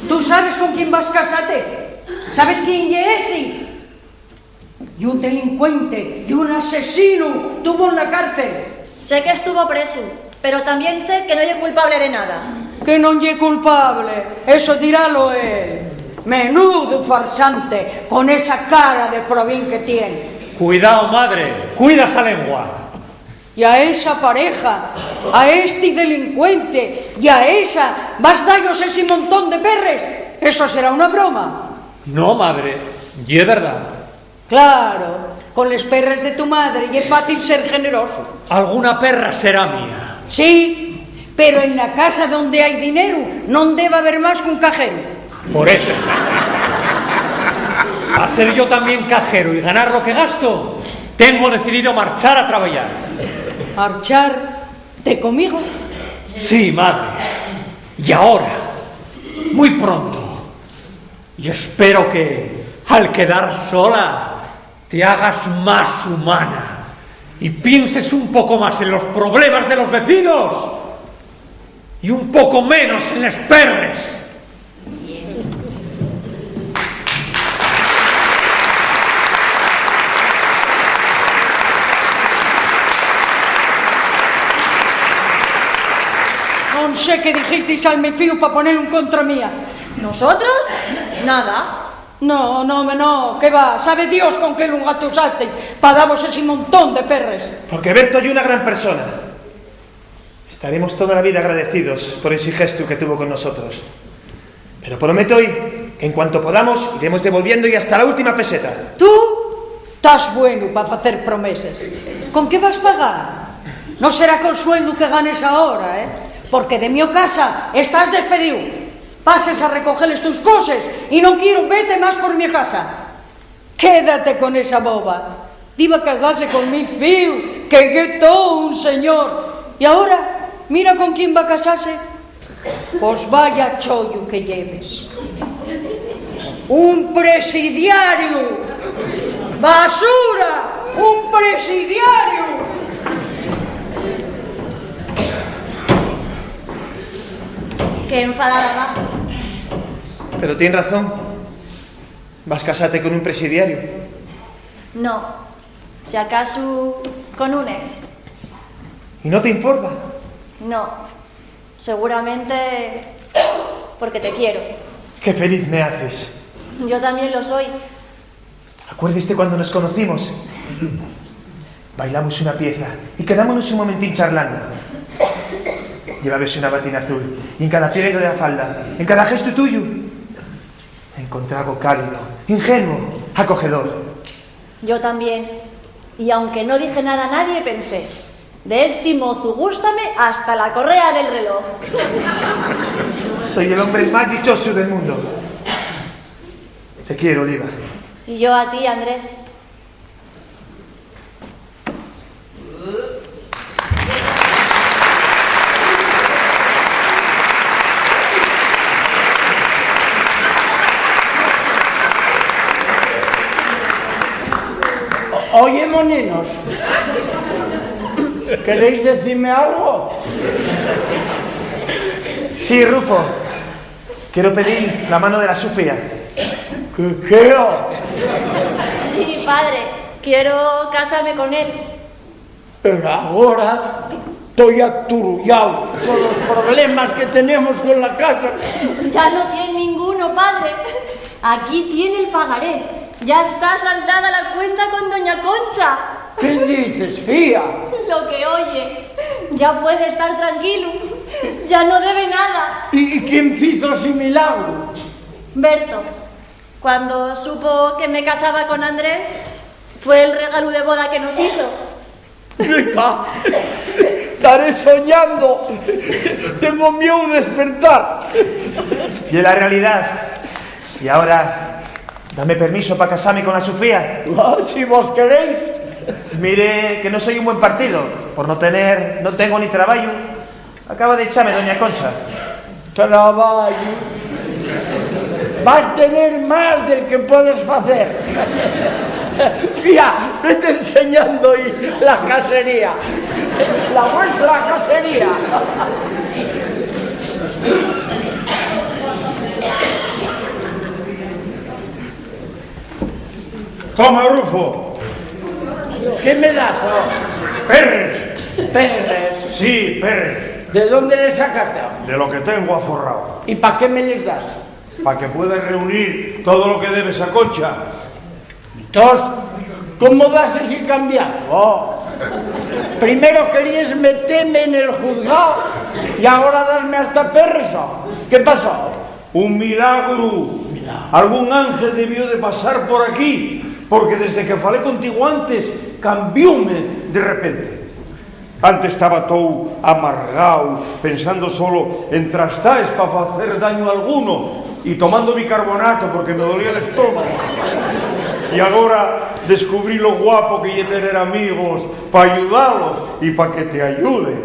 ¿Tú sabes con quién vas a casarte? ¿Sabes quién es ese? Y un delincuente, y un asesino, tuvo en la cárcel. Sé que estuvo presu, pero tamién sé que no ye culpable de nada. Que non ye culpable, eso diralo él. Menudu farsante, con esa cara de probín que tien. Cuidao, madre, cuida esa lengua. Y a esa pareja, a esti delincuente y a esa, vas dallos esi montón de perres. Eso será una broma. No, madre, ye verdad. Claro, con les perres de tu madre ye fácil ser generoso. Alguna perra será mía. Sí, pero en la casa donde hai dineru non debe haber más qu'un cajeru. Por eso, a ser yo también cajero y ganar lo que gasto, tengo decidido marchar a trabayar. ¿Marchar de comigo? Sí, madre. Y ahora, muy pronto. Y espero que, al quedar sola, te hagas más humana y pienses un poco más en los problemas de los vecinos y un poco menos en les perres. Non sé qué dijisteis al mi fíu pa ponelu en contra mía. ¿Nosotros? Nada. No, no, home, no, que va, sabe Dios con qué lu engatusasteis pa davos esi montón de perres. Porque Berto ye una gran persona. Estaremos toda la vida agradecidos por ese gesto que tuvo con nosotros. Pero prometo hoy que en cuanto podamos iremos devolviendo y hasta la última peseta. ¿Tú? Tas bueno pa facer promeses. ¿Con qué vas pagar? No será col sueldu que ganes ahora, ¿eh? Porque de mio casa estás despedíu. Pases a recoger les tus coses y non quiero vete más por mio casa. Quédate con esa boba. Diba casase con mi fíu, que ye tou un señor. Y ahora, mira con quién va casase. Pos vaya chollu que lleves. Un presidiariu. Basura, un presidiariu. Qué enfadada va. Pero tien razón. ¿Vas casate con un presidiariu? No. Si acasu, con un ex. ¿Y no te importa? No. Seguramente porque te quiero. Qué feliz me haces. Yo también lo soy. ¿Acuérdeste cuando nos conocimos? Bailamos una pieza y quedámonos un momentín charlando. Llevabes una batina azul y en cada pliegue de la falda, en cada gestu tuyu, encontré algo cálido, ingenuo, acogedor. Yo también. Y aunque no dije nada a nadie, pensé: "De esti mozu gústame hasta la correa del reloj". Soy el hombre más dichoso del mundo. Te quiero, Oliva. Y yo a ti, Andrés. Oye, moninos, ¿queréis decime algo? Sí, Rufo. Quiero pedir la mano de la Sofía. ¿Qué, qué? Sí, padre, quiero casarme con él. Pero agora toi aturulláu con los problemas que tenemos con la casa. Ya no tiene ninguno, padre. Aquí tiene el pagaré. Ya está saldada la cuenta con doña Concha. ¿Qué dices, fía? Lo que oye. Ya puede estar tranquilo. Ya no debe nada. ¿Y, y quién fizo ese milagro? Berto, cuando supo que me casaba con Andrés, fue el regalo de boda que nos hizo. Epa, estaré soñando. Tengo miedo de despertar. Y es la realidad. Y ahora, dame permiso pa casame con la Sofía. Ah, si vos queréis. Mire que no soy un buen partido. Por no tener, no tengo ni trabajo. Acaba de echame doña Concha. Trabajo. Vas tener más del que puedes facer. Fía, vete enseñando y la casería. La vuestra casería. Toma, Rufo. ¿Qué me das, oh? Perres. ¿Perres? Sí, perres. ¿De dónde les sacaste? De lo que tengo aforrao. ¿Y pa qué me les das? Pa que pueda reunir todo lo que debes a Concha. Entós, ¿cómo das ese cambiazo? Oh. Primero queríes meteme nel juzgao y agora dasme hasta perres, oh. ¿Qué pasó? Un milagru. Milagru. Algún ángel debió de pasar por aquí, porque desde que falé contigo antes, cambióme de repente. Antes taba tou amargao, pensando solo en trastaes pa facer daño a alguno y tomando bicarbonato porque me dolía l'estómago. Y agora descubrí lo guapo que ye tener amigos pa ayudalos y pa que te ayuden.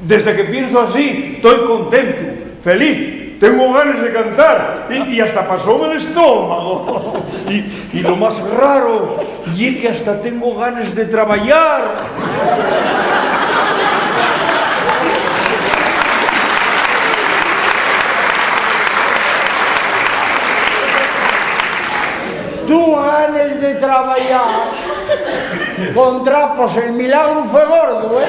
Desde que pienso así, toi contentu, feliz, tengo ganes de cantar y, y hasta pasóme l'estómago. Y, y lo más raro ye que hasta tengo ganes de trabayar. Tú ganes de trabayar. Con trapos, el milagru fue gordo, ¿eh?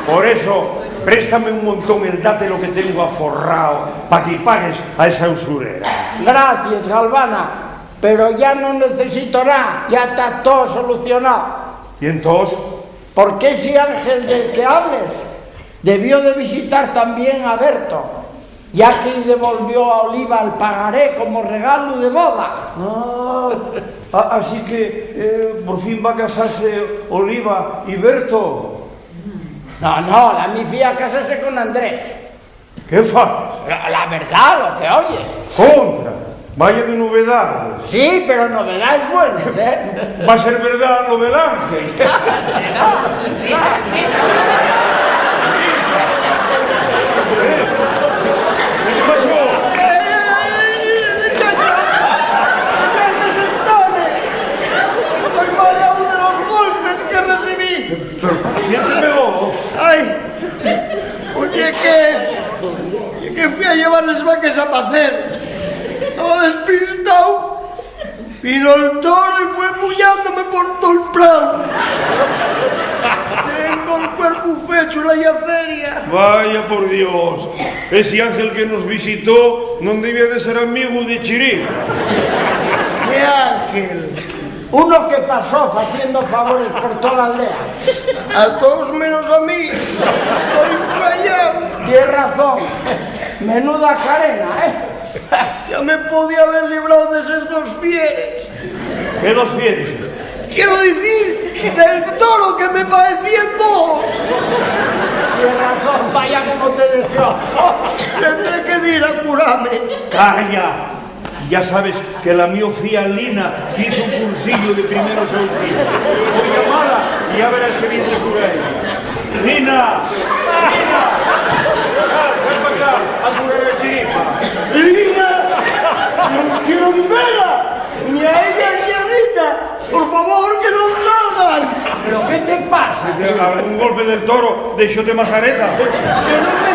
Por eso, préstame un montón el date lo que tengo aforrao pa que pagues a esa usurera. Gracias, Galvana, pero ya no necesito nada, ya está todo solucionado. ¿Y entonces? Porque ese ángel del que hables debió de visitar también a Berto, ya que devolvió a Oliva el pagaré como regalo de boda. Ah, a- así que, eh, por fin va a casarse Oliva y Berto. No, no, la mi fía casarse con Andrés. ¿Qué fa? La, la verdad, lo que oyes. Contra, vaya de novedades. Sí, pero novedades buenas, ¿eh? Va a ser verdad lo del ángel. ¿Qué pasó? Estoy mareado de los golpes que recibí. ¿Pero quién te pegó? Ay, pues ye que, ye que fui a llevar les vaques a pacer. Estaba despistao. Vino el toro y fue empuyándome por todo el prado. Tengo el cuerpo fecho la yaceria. Vaya por Dios, ese ángel que nos visitó no debía de ser amigo de Chirif. ¿Qué ángel? Uno que pasó haciendo favores por toda la aldea. A todos menos a mí. Soy fallao. Tienes razón. Menuda carena, ¿eh? Ya me podía haber librado de esos dos fieres. ¿Qué dos fieres? Quiero decir, del toro que me parecían dos. Tienes razón, vaya como te dejó. Tendré que ir a curarme. Calla. Ya sabes que la mio fía Lina hizo un cursillo de primeros auxilios. Voi llamala y ya verás que viene por ahí. Lina! Lina! Sal, sal pa acá, a curar a Chiripa. Lina! No quiero ni verla, ni a ella ni a Rita. Por ¿Qué te pasa? ¿Algún golpe del toro dexóte mazareta? Yo no me